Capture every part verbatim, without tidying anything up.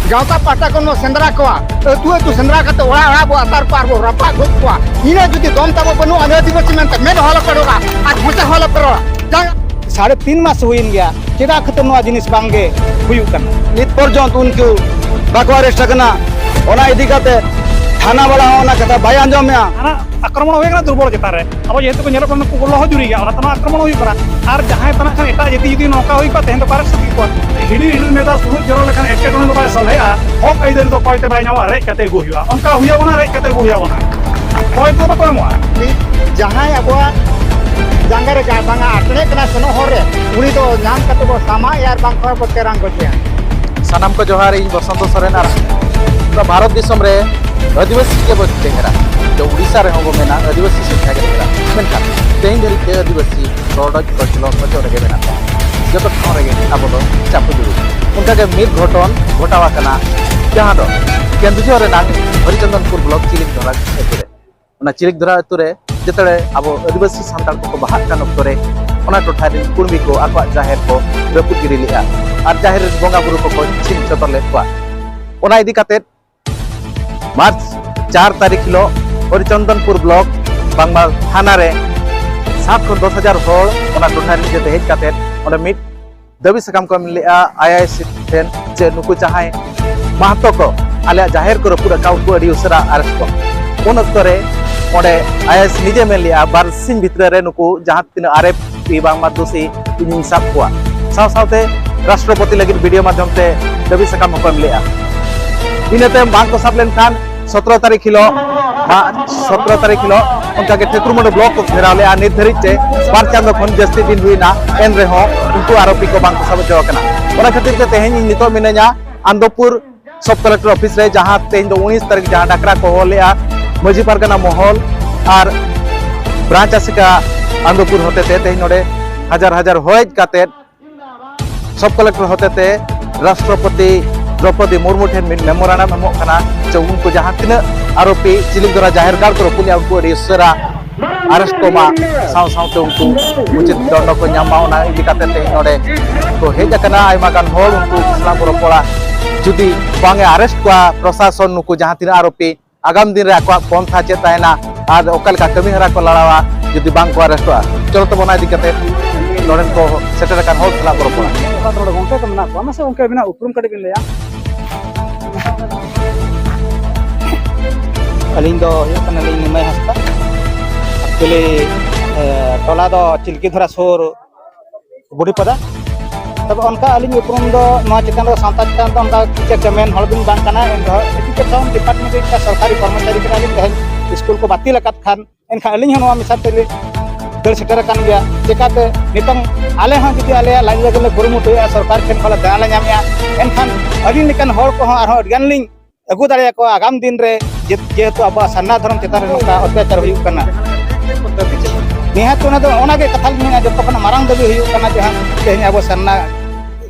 ᱜᱟᱶᱛᱟ ᱯᱟᱦᱴᱟ ᱠᱷᱚᱱ ᱵᱚ ᱥᱮᱸᱫᱽᱨᱟ ᱠᱚᱣᱟ, ᱟᱹᱛᱩ ᱟᱹᱛᱩ ᱥᱮᱸᱫᱽᱨᱟ ᱠᱟᱛᱮ ᱚᱲᱟᱜ ᱚᱲᱟᱜ ᱵᱚ ᱟᱛᱟᱨ ᱠᱚᱣᱟ ᱟᱨ ᱵᱚ ᱨᱟᱯᱟᱜ ᱜᱚᱡ ᱠᱚᱣᱟ᱾ ᱤᱱᱟᱹ ᱡᱩᱫᱤ ᱫᱚᱢ ᱛᱟᱵᱚ ᱵᱟᱹᱱᱩᱜᱼᱟ, ᱟᱹᱫᱤᱵᱟᱹᱥᱤ ᱢᱮᱱᱛᱮ ᱢᱮᱫ ᱦᱚᱸ ᱟᱞᱚ ᱯᱮ ᱨᱚᱲᱟ ᱟᱨ ᱢᱚᱪᱟ ᱦᱚᱸ ᱟᱞᱚ ᱯᱮ ᱨᱚᱲᱟ᱾ ᱡᱟᱦᱟᱸ ᱥᱟᱲᱮ ᱛᱤᱱ ᱢᱟᱥ ᱦᱩᱭᱮᱱ ᱜᱮᱭᱟ, ᱪᱮᱫᱟᱜ ᱠᱷᱟᱹᱛᱤᱨ ᱱᱚᱣᱟ ᱡᱤᱱᱤᱥ ᱵᱟᱝ ᱜᱮ ᱦᱩᱭᱩᱜ ᱠᱟᱱᱟ? ᱱᱤᱛ ᱯᱚᱨᱡᱚᱱᱛ ᱩᱱᱠᱩ ᱵᱟᱠᱚ ᱟᱨᱮᱥᱴ ᱟᱠᱟᱱᱟ᱾ ᱚᱱᱟ ᱤᱫᱤ ᱠᱟᱛᱮ ᱛᱷᱟᱱᱟ ᱵᱟᱞᱟ ᱦᱚᱸ ᱚᱱᱟ ᱠᱟᱛᱷᱟ ᱵᱟᱭ ᱟᱸᱡᱚᱢᱮᱜᱼᱟ᱾ ᱦᱟᱱᱟ ᱟᱠᱨᱚᱢᱚᱱ ᱦᱩᱭ ᱠᱟᱱᱟ ᱫᱩᱨᱵᱚᱞ ᱪᱮᱛᱟᱱ ᱨᱮ᱾ ᱟᱵᱚ ᱡᱮᱦᱮᱛᱩ ᱠᱚ ᱧᱮᱞᱚᱜ ᱠᱟᱱᱟ ᱱᱩᱠᱩ ᱠᱚ ᱞᱚᱦᱚ ᱡᱩᱨᱤ ᱜᱮᱭᱟ, ᱚᱱᱟ ᱛᱮ ᱱᱚᱣᱟ ᱟᱠᱨᱚᱢᱚᱱ ᱦᱩᱭᱩᱜ ᱠᱟᱱᱟ᱾ ᱟᱨ ᱡᱟᱦᱟᱸᱭ ᱛᱟᱱᱟᱜ ᱠᱷᱟᱱ ᱮᱴᱟᱜ ᱡᱟᱹᱛᱤ ᱡᱩᱫᱤ ᱱᱚᱝᱠᱟ ᱦᱩᱭ ᱠᱚᱜᱼᱟ, ᱛᱮᱦᱮᱧ ᱫᱚ ᱚᱠᱟᱨᱮ ᱥᱟᱹᱠᱷᱤ ᱠᱚᱣᱟ? ᱦᱤᱰᱤᱧ ᱦᱤᱰᱤᱧ ᱱᱮᱛᱟ ᱥᱩᱦᱩᱫ ᱡᱚᱨᱚ ᱞᱮᱠᱷᱟᱱ ᱮᱴᱠᱮᱴᱚᱬᱮ ᱫᱚ ᱵᱟᱭ ᱥᱚᱞᱦᱮᱜᱼᱟ᱾ ᱦᱚᱠ ᱟᱹᱭᱫᱟᱹᱨᱤ ᱫᱚ ᱚᱠᱚᱭ ᱛᱮ ᱵᱟᱭ ᱧᱟᱢᱟ, ᱨᱮᱡ ᱠᱟᱛᱮ ᱟᱹᱜᱩ ᱦᱩᱭᱩᱜᱼᱟ᱾ ᱚᱱᱠᱟ ᱦᱩᱭ ᱟᱵᱚᱱᱟ, ᱨᱮᱡ ᱠᱟᱛᱮ ᱟᱹᱜᱩ ᱦᱩᱭ ᱟᱵᱚᱱᱟ᱾ ᱦᱚᱭ ᱫᱚ ᱵᱟᱠᱚ ᱮᱢᱚᱜᱼᱟ᱾ ᱡᱟᱦᱟᱸᱭ ᱟᱵᱚᱣᱟᱜ ᱡᱟᱸᱜᱟ ᱨᱮ ᱡᱟ-, ᱵᱟᱝᱟ ᱟᱴᱮᱬᱮᱜ ᱠᱟᱱᱟ ᱥᱮᱱᱚᱜ ᱦᱚᱨ ᱨᱮ, ᱩᱱᱤ ᱫᱚ ᱧᱟᱢ ᱠᱟᱛᱮ ᱵᱚ ᱥᱟᱢᱟᱜ ᱮᱭᱟ ᱟᱨ ᱵᱟᱝᱠᱷᱟᱱ ᱵᱚ ᱛᱮᱨᱟᱝ ᱜᱚᱡᱮᱭᱟ᱾ ᱥᱟᱱᱟᱢ ᱠᱚ ᱡᱚᱦᱟᱨ, ᱤᱧ ᱵᱚᱥᱚᱱᱛᱚ ᱥᱚᱨᱮᱱ᱾ ᱟᱨ ᱱᱚᱣᱟ ᱵᱷᱟᱨᱚᱛ ᱫᱤᱥᱚᱢ ᱨᱮ ᱟᱹᱫᱤᱵᱟᱹᱥᱤ ᱜᱮᱵᱚ ᱰᱷᱮᱨᱟ, ᱛᱚ ᱩᱲᱤᱥᱥᱟ ᱨᱮᱦᱚᱸ ᱵᱚ ᱢᱮᱱᱟ ᱟᱹᱫᱤᱵᱟᱹᱥᱤ ᱥᱚᱝᱠᱷᱟ ᱜᱮ ᱰᱷᱮᱨᱟ᱾ ᱢᱮᱱᱠᱷᱟᱱ ᱛᱮᱦᱮᱧ ᱫᱷᱟᱹᱨᱤᱡ ᱛᱮ ᱟᱹᱫᱤᱵᱟᱹᱥᱤ ᱨᱚᱰᱚᱡ ᱠᱚᱪᱞᱚᱱ ᱚᱪᱚᱜ ᱨᱮᱜᱮ ᱢᱮᱱᱟᱜ ᱠᱚᱣᱟ᱾ ᱡᱚᱛᱚ ᱴᱷᱟᱶ ᱨᱮᱜᱮ ᱟᱵᱚ ᱫᱚ ᱪᱟᱯᱚ ᱡᱩᱲᱩ᱾ ᱚᱱᱠᱟᱜᱮ ᱢᱤᱫ ᱜᱷᱚᱴᱚᱱ ᱜᱷᱚᱴᱟᱣ ᱟᱠᱟᱱᱟ, ᱡᱟᱦᱟᱸ ᱫᱚ ᱠᱮᱱᱫᱩᱡᱷᱚᱨ ᱨᱮᱱᱟᱜ ᱦᱚᱨᱤᱪᱚᱱᱫᱚᱱᱯᱩᱨ ᱵᱞᱚᱠ ᱪᱤᱞᱤᱠ ᱫᱷᱚᱨᱟ ᱟᱹᱛᱩ ᱨᱮ᱾ ᱚᱱᱟ ᱪᱤᱞᱤᱠ ᱫᱷᱚᱨᱟ ᱟᱹᱛᱩ ᱨᱮ ᱡᱮᱛᱮ ᱟᱵᱚ ᱟᱹᱫᱤᱵᱟᱹᱥᱤ ᱥᱟᱱᱛᱟᱲ ᱠᱚᱠᱚ ᱵᱟᱦᱟᱜ ᱠᱟᱱ ᱚᱠᱛᱚ ᱨᱮ ᱚᱱᱟ ᱴᱚᱴᱷᱟ ᱨᱮᱱ ᱠᱩᱲᱢᱤ ᱠᱚ ᱟᱠᱚᱣᱟᱜ ᱡᱟᱦᱮᱨ ᱠᱚ ᱨᱟᱹᱯᱩᱫ ᱜᱤᱰᱤ ᱞᱮᱫᱼᱟ ᱟᱨ ᱡᱟᱦᱮᱨ ᱨᱮᱱ ᱵᱚᱸᱜᱟ ᱵᱩᱨᱩ ᱠᱚᱠᱚ ᱪᱷᱤᱝ ᱪᱷᱚᱛᱚᱨ ᱞᱮᱫ ᱠᱚᱣᱟ᱾ ᱚᱱᱟ ᱤᱫᱤ ᱠᱟᱛᱮ ᱢᱟᱨᱪ ᱪᱟᱨ ᱛᱟᱹᱨᱤᱠᱷ ᱦᱤᱞᱳᱜ ᱦᱚᱨᱤᱪᱚᱱᱫᱚᱱᱯᱩᱨ ᱵᱞᱚᱠ ᱵᱟᱝᱢᱟ ᱛᱷᱟᱱᱟ ᱨᱮ ᱥᱟᱛ ᱠᱷᱚᱱ ᱫᱚᱥ ᱦᱟᱡᱟᱨ ᱦᱚᱲ ᱚᱱᱟ ᱴᱚᱴᱷᱟ ᱨᱮᱱ ᱡᱮᱛᱮ ᱦᱮᱡ ᱠᱟᱛᱮ ᱚᱸᱰᱮ ᱢᱤᱫ ᱫᱟᱹᱵᱤ ᱥᱟᱠᱟᱢ ᱠᱚ ᱮᱢ ᱞᱮᱫᱼᱟ ᱟᱭ ᱟᱭ ᱥᱤ ᱴᱷᱮᱱ, ᱡᱮ ᱱᱩᱠᱩ ᱡᱟᱦᱟᱸᱭ ᱢᱟᱦᱟᱛᱚ ᱠᱚ ᱟᱞᱮᱭᱟᱜ ᱡᱟᱦᱮᱨ ᱠᱚ ᱨᱟᱹᱯᱩᱫ ᱟᱠᱟᱫ, ᱩᱱᱠᱩ ᱟᱹᱰᱤ ᱩᱥᱟᱹᱨᱟ ᱟᱨᱮᱥᱴ ᱠᱚᱢ᱾ ᱩᱱ ᱚᱠᱛᱚ ᱨᱮ ᱚᱸᱰᱮ ᱟᱭ ᱟᱭ ᱮᱥ ᱱᱤᱡᱮ ᱢᱮᱱ ᱞᱮᱫᱼᱟ, ᱵᱟᱨ ᱥᱤᱧ ᱵᱷᱤᱛᱨᱤ ᱨᱮ ᱱᱩᱠᱩ ᱡᱟᱦᱟᱸ ᱛᱤᱱᱟᱹᱜ ᱟᱨᱮᱯᱤ ᱵᱟᱝᱢᱟ ᱫᱳᱥᱤ ᱤᱧᱤᱧ ᱥᱟᱵ ᱠᱚᱣᱟ᱾ ᱥᱟᱶ ᱥᱟᱶᱛᱮ ᱨᱟᱥᱴᱨᱚᱯᱚᱛᱤ ᱞᱟᱹᱜᱤᱫ ᱵᱷᱤᱰᱤᱭᱳ ᱢᱟᱫᱽᱫᱷᱚᱢ ᱛᱮ ᱫᱟᱹᱵᱤ ᱥᱟᱠᱟᱢ ᱦᱚᱸᱠᱚ ᱮᱢ ᱞᱮᱫᱼᱟ᱾ ᱤᱱᱟᱹ ᱛᱟᱭᱚᱢ ᱵᱟᱝ ᱠᱚ ᱥᱟᱵ ᱞᱮᱱᱠᱷᱟᱱ ᱥᱚᱛᱨᱚ ᱛᱟᱹᱨᱤᱠᱷ ᱦᱤᱞᱳᱜ, ᱢᱟᱨᱪ ᱥᱚᱛᱨᱚ ᱛᱟᱹᱨᱤᱠᱷ ᱦᱤᱞᱳᱜ ᱚᱱᱠᱟᱜᱮ ᱴᱷᱟᱹᱠᱩᱨᱢᱩᱸᱰᱟᱹ ᱵᱞᱚᱠ ᱠᱚ ᱜᱷᱮᱨᱟᱣ ᱞᱮᱫᱼᱟ᱾ ᱱᱤᱛ ᱫᱷᱟᱹᱨᱤᱡ ᱛᱮ ᱵᱟᱨ ᱪᱟᱸᱫᱚ ᱠᱷᱚᱱ ᱡᱟᱹᱥᱛᱤ ᱫᱤᱱ ᱦᱩᱭᱱᱟ, ᱮᱱ ᱨᱮᱦᱚᱸ ᱩᱱᱠᱩ ᱟᱨᱳᱯᱤ ᱠᱚ ᱵᱟᱝ ᱠᱚ ᱥᱟᱵ ᱦᱚᱪᱚ ᱟᱠᱟᱱᱟ᱾ ᱚᱱᱟ ᱠᱷᱟᱹᱛᱤᱨ ᱛᱮ ᱛᱮᱦᱮᱧ ᱤᱧ ᱱᱤᱛᱚᱜ ᱢᱤᱱᱟᱹᱧᱟ ᱟᱱᱫᱚᱯᱩᱨ ᱥᱚᱵ ᱠᱚᱞᱮᱠᱴᱚᱨ ᱚᱯᱷᱤᱥ ᱨᱮ, ᱡᱟᱦᱟᱸ ᱛᱮᱦᱮᱧ ᱫᱚ ᱩᱱᱤᱥ ᱛᱟᱹᱨᱤᱠᱷ ᱡᱟᱦᱟᱸ ᱰᱟᱠᱨᱟ ᱠᱚ ᱦᱚᱦᱚ ᱞᱮᱫᱼᱟ ᱢᱟᱹᱡᱷᱤ ᱯᱟᱨᱜᱟᱱᱟ ᱢᱚᱦᱚᱞ ᱟᱨ ᱵᱨᱟᱧᱪ ᱟᱥᱮᱠᱟ ᱟᱱᱫᱚᱯᱩᱨ ᱦᱚᱛᱮᱛᱮ ᱛᱮᱦᱮᱧ ᱱᱚᱰᱮ ᱦᱟᱡᱟᱨ ᱦᱟᱡᱟᱨ ᱦᱚᱲ ᱦᱮᱡ ᱠᱟᱛᱮ ᱥᱚᱵ ᱠᱚᱞᱮᱠᱴᱚᱨ ᱦᱚᱛᱮᱛᱮ ᱨᱟᱥᱴᱨᱚᱯᱚᱛᱤ ᱫᱨᱚᱯᱚᱫᱤ ᱢᱩᱨᱢᱩ ᱴᱷᱮᱱ ᱢᱤᱫ ᱢᱮᱢᱳᱨᱟᱱᱰᱟᱢ ᱮᱢᱚᱜ ᱠᱟᱱᱟ, ᱡᱮ ᱩᱱᱠᱩ ᱡᱟᱦᱟᱸ ᱛᱤᱱᱟᱹᱜ ᱟᱨᱳᱯᱤ ᱪᱤᱞᱤᱠ ᱫᱷᱚᱨᱟ ᱡᱟᱦᱮᱨ ᱜᱟᱲ ᱠᱚ ᱨᱟᱹᱯᱩᱫ ᱞᱮᱫᱼᱟ, ᱩᱱᱠᱩ ᱟᱹᱰᱤ ᱩᱥᱟᱹᱨᱟ ᱟᱨᱮᱥᱴ ᱠᱚᱢᱟ, ᱥᱟᱶ ᱥᱟᱶᱛᱮ ᱩᱱᱠᱩ ᱩᱪᱤᱛ ᱫᱚᱱᱰᱚ ᱠᱚ ᱧᱟᱢ ᱢᱟ, ᱚᱱᱟ ᱤᱫᱤ ᱠᱟᱛᱮ ᱛᱮᱦᱮᱧ ᱱᱚᱰᱮ ᱠᱚ ᱦᱮᱡ ᱟᱠᱟᱱᱟ᱾ ᱟᱭᱢᱟ ᱜᱟᱱ ᱦᱚᱲ ᱩᱱᱠᱩ ᱥᱟᱞᱟᱜ ᱵᱚ ᱨᱚᱯᱚᱲᱟ᱾ ᱡᱩᱫᱤ ᱵᱟᱝ ᱮ ᱟᱨᱮᱥᱴ ᱠᱚᱣᱟ ᱯᱨᱚᱥᱟᱥᱚᱱ, ᱱᱩᱠᱩ ᱡᱟᱦᱟᱸ ᱛᱤᱱᱟᱹᱜ ᱟᱨᱳᱯᱤ, ᱟᱜᱟᱢ ᱫᱤᱱ ᱨᱮ ᱟᱠᱚᱣᱟᱜ ᱯᱚᱱᱛᱷᱟ ᱪᱮᱫ ᱛᱟᱦᱮᱱᱟ ᱟᱨ ᱚᱠᱟ ᱞᱮᱠᱟ ᱠᱟᱹᱢᱤ ᱦᱚᱨᱟ ᱠᱚ ᱞᱟᱲᱟᱣᱟ ᱡᱩᱫᱤ ᱵᱟᱝ ᱠᱚ ᱟᱨᱮᱥᱴᱚᱜᱼᱟ᱾ ᱪᱚᱞᱚ ᱛᱚᱵᱮ ᱚᱱᱟ ᱤᱫᱤ ᱠᱟᱛᱮ ᱱᱚᱰᱮᱱ ᱠᱚ ᱥᱮᱴᱮᱨ ᱟᱠᱟᱱ ᱦᱚᱲ ᱥᱟᱞᱟᱜ ᱵᱚᱱ ᱨᱚᱯᱚᱲᱟ᱾ ᱚᱠᱟ ᱠᱚᱨᱮ ᱜᱚᱝᱠᱮ ᱠᱚ ᱢᱮᱱᱟᱜ ᱠᱚᱣᱟ, ᱢᱟᱥᱮ ᱜᱚᱝᱠᱮ ᱟᱹᱵᱤᱱᱟᱜ ᱩᱯᱨᱩᱢ ᱠᱟᱹᱴᱤᱡ ᱵᱤᱱ ᱞᱟᱹᱭᱟ? ᱟᱹᱞᱤᱧ ᱫᱚ ᱦᱩᱭᱩᱜ ᱠᱟᱱᱟᱞᱤᱧ ᱱᱤᱢᱟᱹᱭ ᱦᱟᱸᱥᱫᱟ᱾ Actually, ᱮ, ᱴᱚᱞᱟ ᱫᱚ ᱪᱤᱞᱠᱤ ᱫᱷᱚᱨᱟ ᱥᱩᱨ ᱵᱩᱰᱷᱤᱯᱟᱫᱟ᱾ ᱛᱚᱵᱮ ᱚᱱᱠᱟ ᱟᱹᱞᱤᱧ ᱩᱯᱨᱩᱢ ᱫᱚ ᱱᱚᱣᱟ ᱪᱮᱛᱟᱱ ᱨᱮ, ᱥᱟᱶᱛᱟ ᱪᱮᱛᱟᱱ ᱫᱚ ᱚᱱᱠᱟ ᱠᱤᱪᱷᱩ ᱮᱠᱴᱟ ᱢᱮᱱ ᱦᱚᱲ ᱵᱤᱱ ᱵᱟᱝ ᱠᱟᱱᱟ, ᱮᱱ ᱨᱮᱦᱚᱸ education department ᱨᱮ ᱢᱤᱫᱴᱟᱝ ᱥᱚᱨᱠᱟᱨᱤ ᱠᱚᱨᱢᱚᱪᱟᱨᱤ ᱠᱟᱱᱟᱞᱤᱧ᱾ ᱛᱮᱦᱮᱧ ᱥᱠᱩᱞ ᱠᱚ ᱵᱟᱹᱛᱤᱞ ᱟᱠᱟᱫ ᱠᱷᱟᱱ, ᱮᱱᱠᱷᱟᱱ ᱟᱹᱞᱤᱧ ᱦᱚᱸ ᱱᱚᱣᱟ ᱢᱮᱥᱟ ᱛᱮᱞᱤᱧ ᱫᱟᱹᱲ ᱥᱮᱴᱮᱨ ᱟᱠᱟᱱ ᱜᱮᱭᱟ᱾ ᱪᱮᱠᱟᱛᱮ ᱱᱤᱛᱚᱝ ᱟᱞᱮ ᱦᱚᱸ ᱡᱩᱫᱤ ᱟᱞᱮᱭᱟᱜ line ᱞᱟᱹᱜᱤᱫ ᱞᱮ ᱠᱩᱨᱩᱢᱩᱴᱩᱭᱟ, ᱥᱚᱨᱠᱟᱨ ᱴᱷᱮᱱ ᱠᱷᱚᱱ ᱞᱮ ᱫᱟᱭᱟ ᱞᱮ ᱧᱟᱢᱮᱜᱼᱟ, ᱮᱱᱠᱷᱟᱱ ᱟᱹᱞᱤᱧ ᱞᱮᱠᱟᱱ ᱦᱚᱲ ᱠᱚᱦᱚᱸ ᱟᱨᱦᱚᱸ ᱟᱹᱰᱤ ᱜᱟᱱ ᱞᱤᱧ ᱟᱹᱜᱩ ᱫᱟᱲᱮᱭᱟᱠᱚᱣᱟ ᱟᱜᱟᱢ ᱫᱤᱱ ᱨᱮ, ᱡᱮ-, ᱡᱮᱦᱮᱛᱩ ᱟᱵᱚᱣᱟᱜ ᱥᱟᱨᱱᱟ ᱫᱷᱚᱨᱚᱢ ᱪᱮᱛᱟᱱ ᱨᱮ ᱱᱚᱝᱠᱟ ᱚᱛᱛᱟᱪᱟᱨ ᱦᱩᱭᱩᱜ ᱠᱟᱱᱟ᱾ ᱱᱤᱦᱟᱹᱛ ᱚᱱᱟ ᱫᱚ, ᱚᱱᱟ ᱜᱮ ᱠᱟᱛᱷᱟ ᱞᱤᱧ ᱢᱮᱱᱟ, ᱡᱚᱛᱚ ᱠᱷᱚᱱ ᱢᱟᱨᱟᱝ ᱫᱟᱹᱵᱤ ᱦᱩᱭᱩᱜ ᱠᱟᱱᱟ, ᱡᱟᱦᱟᱸ ᱛᱮᱦᱮᱧ ᱟᱵᱚ ᱥᱟᱨᱱᱟ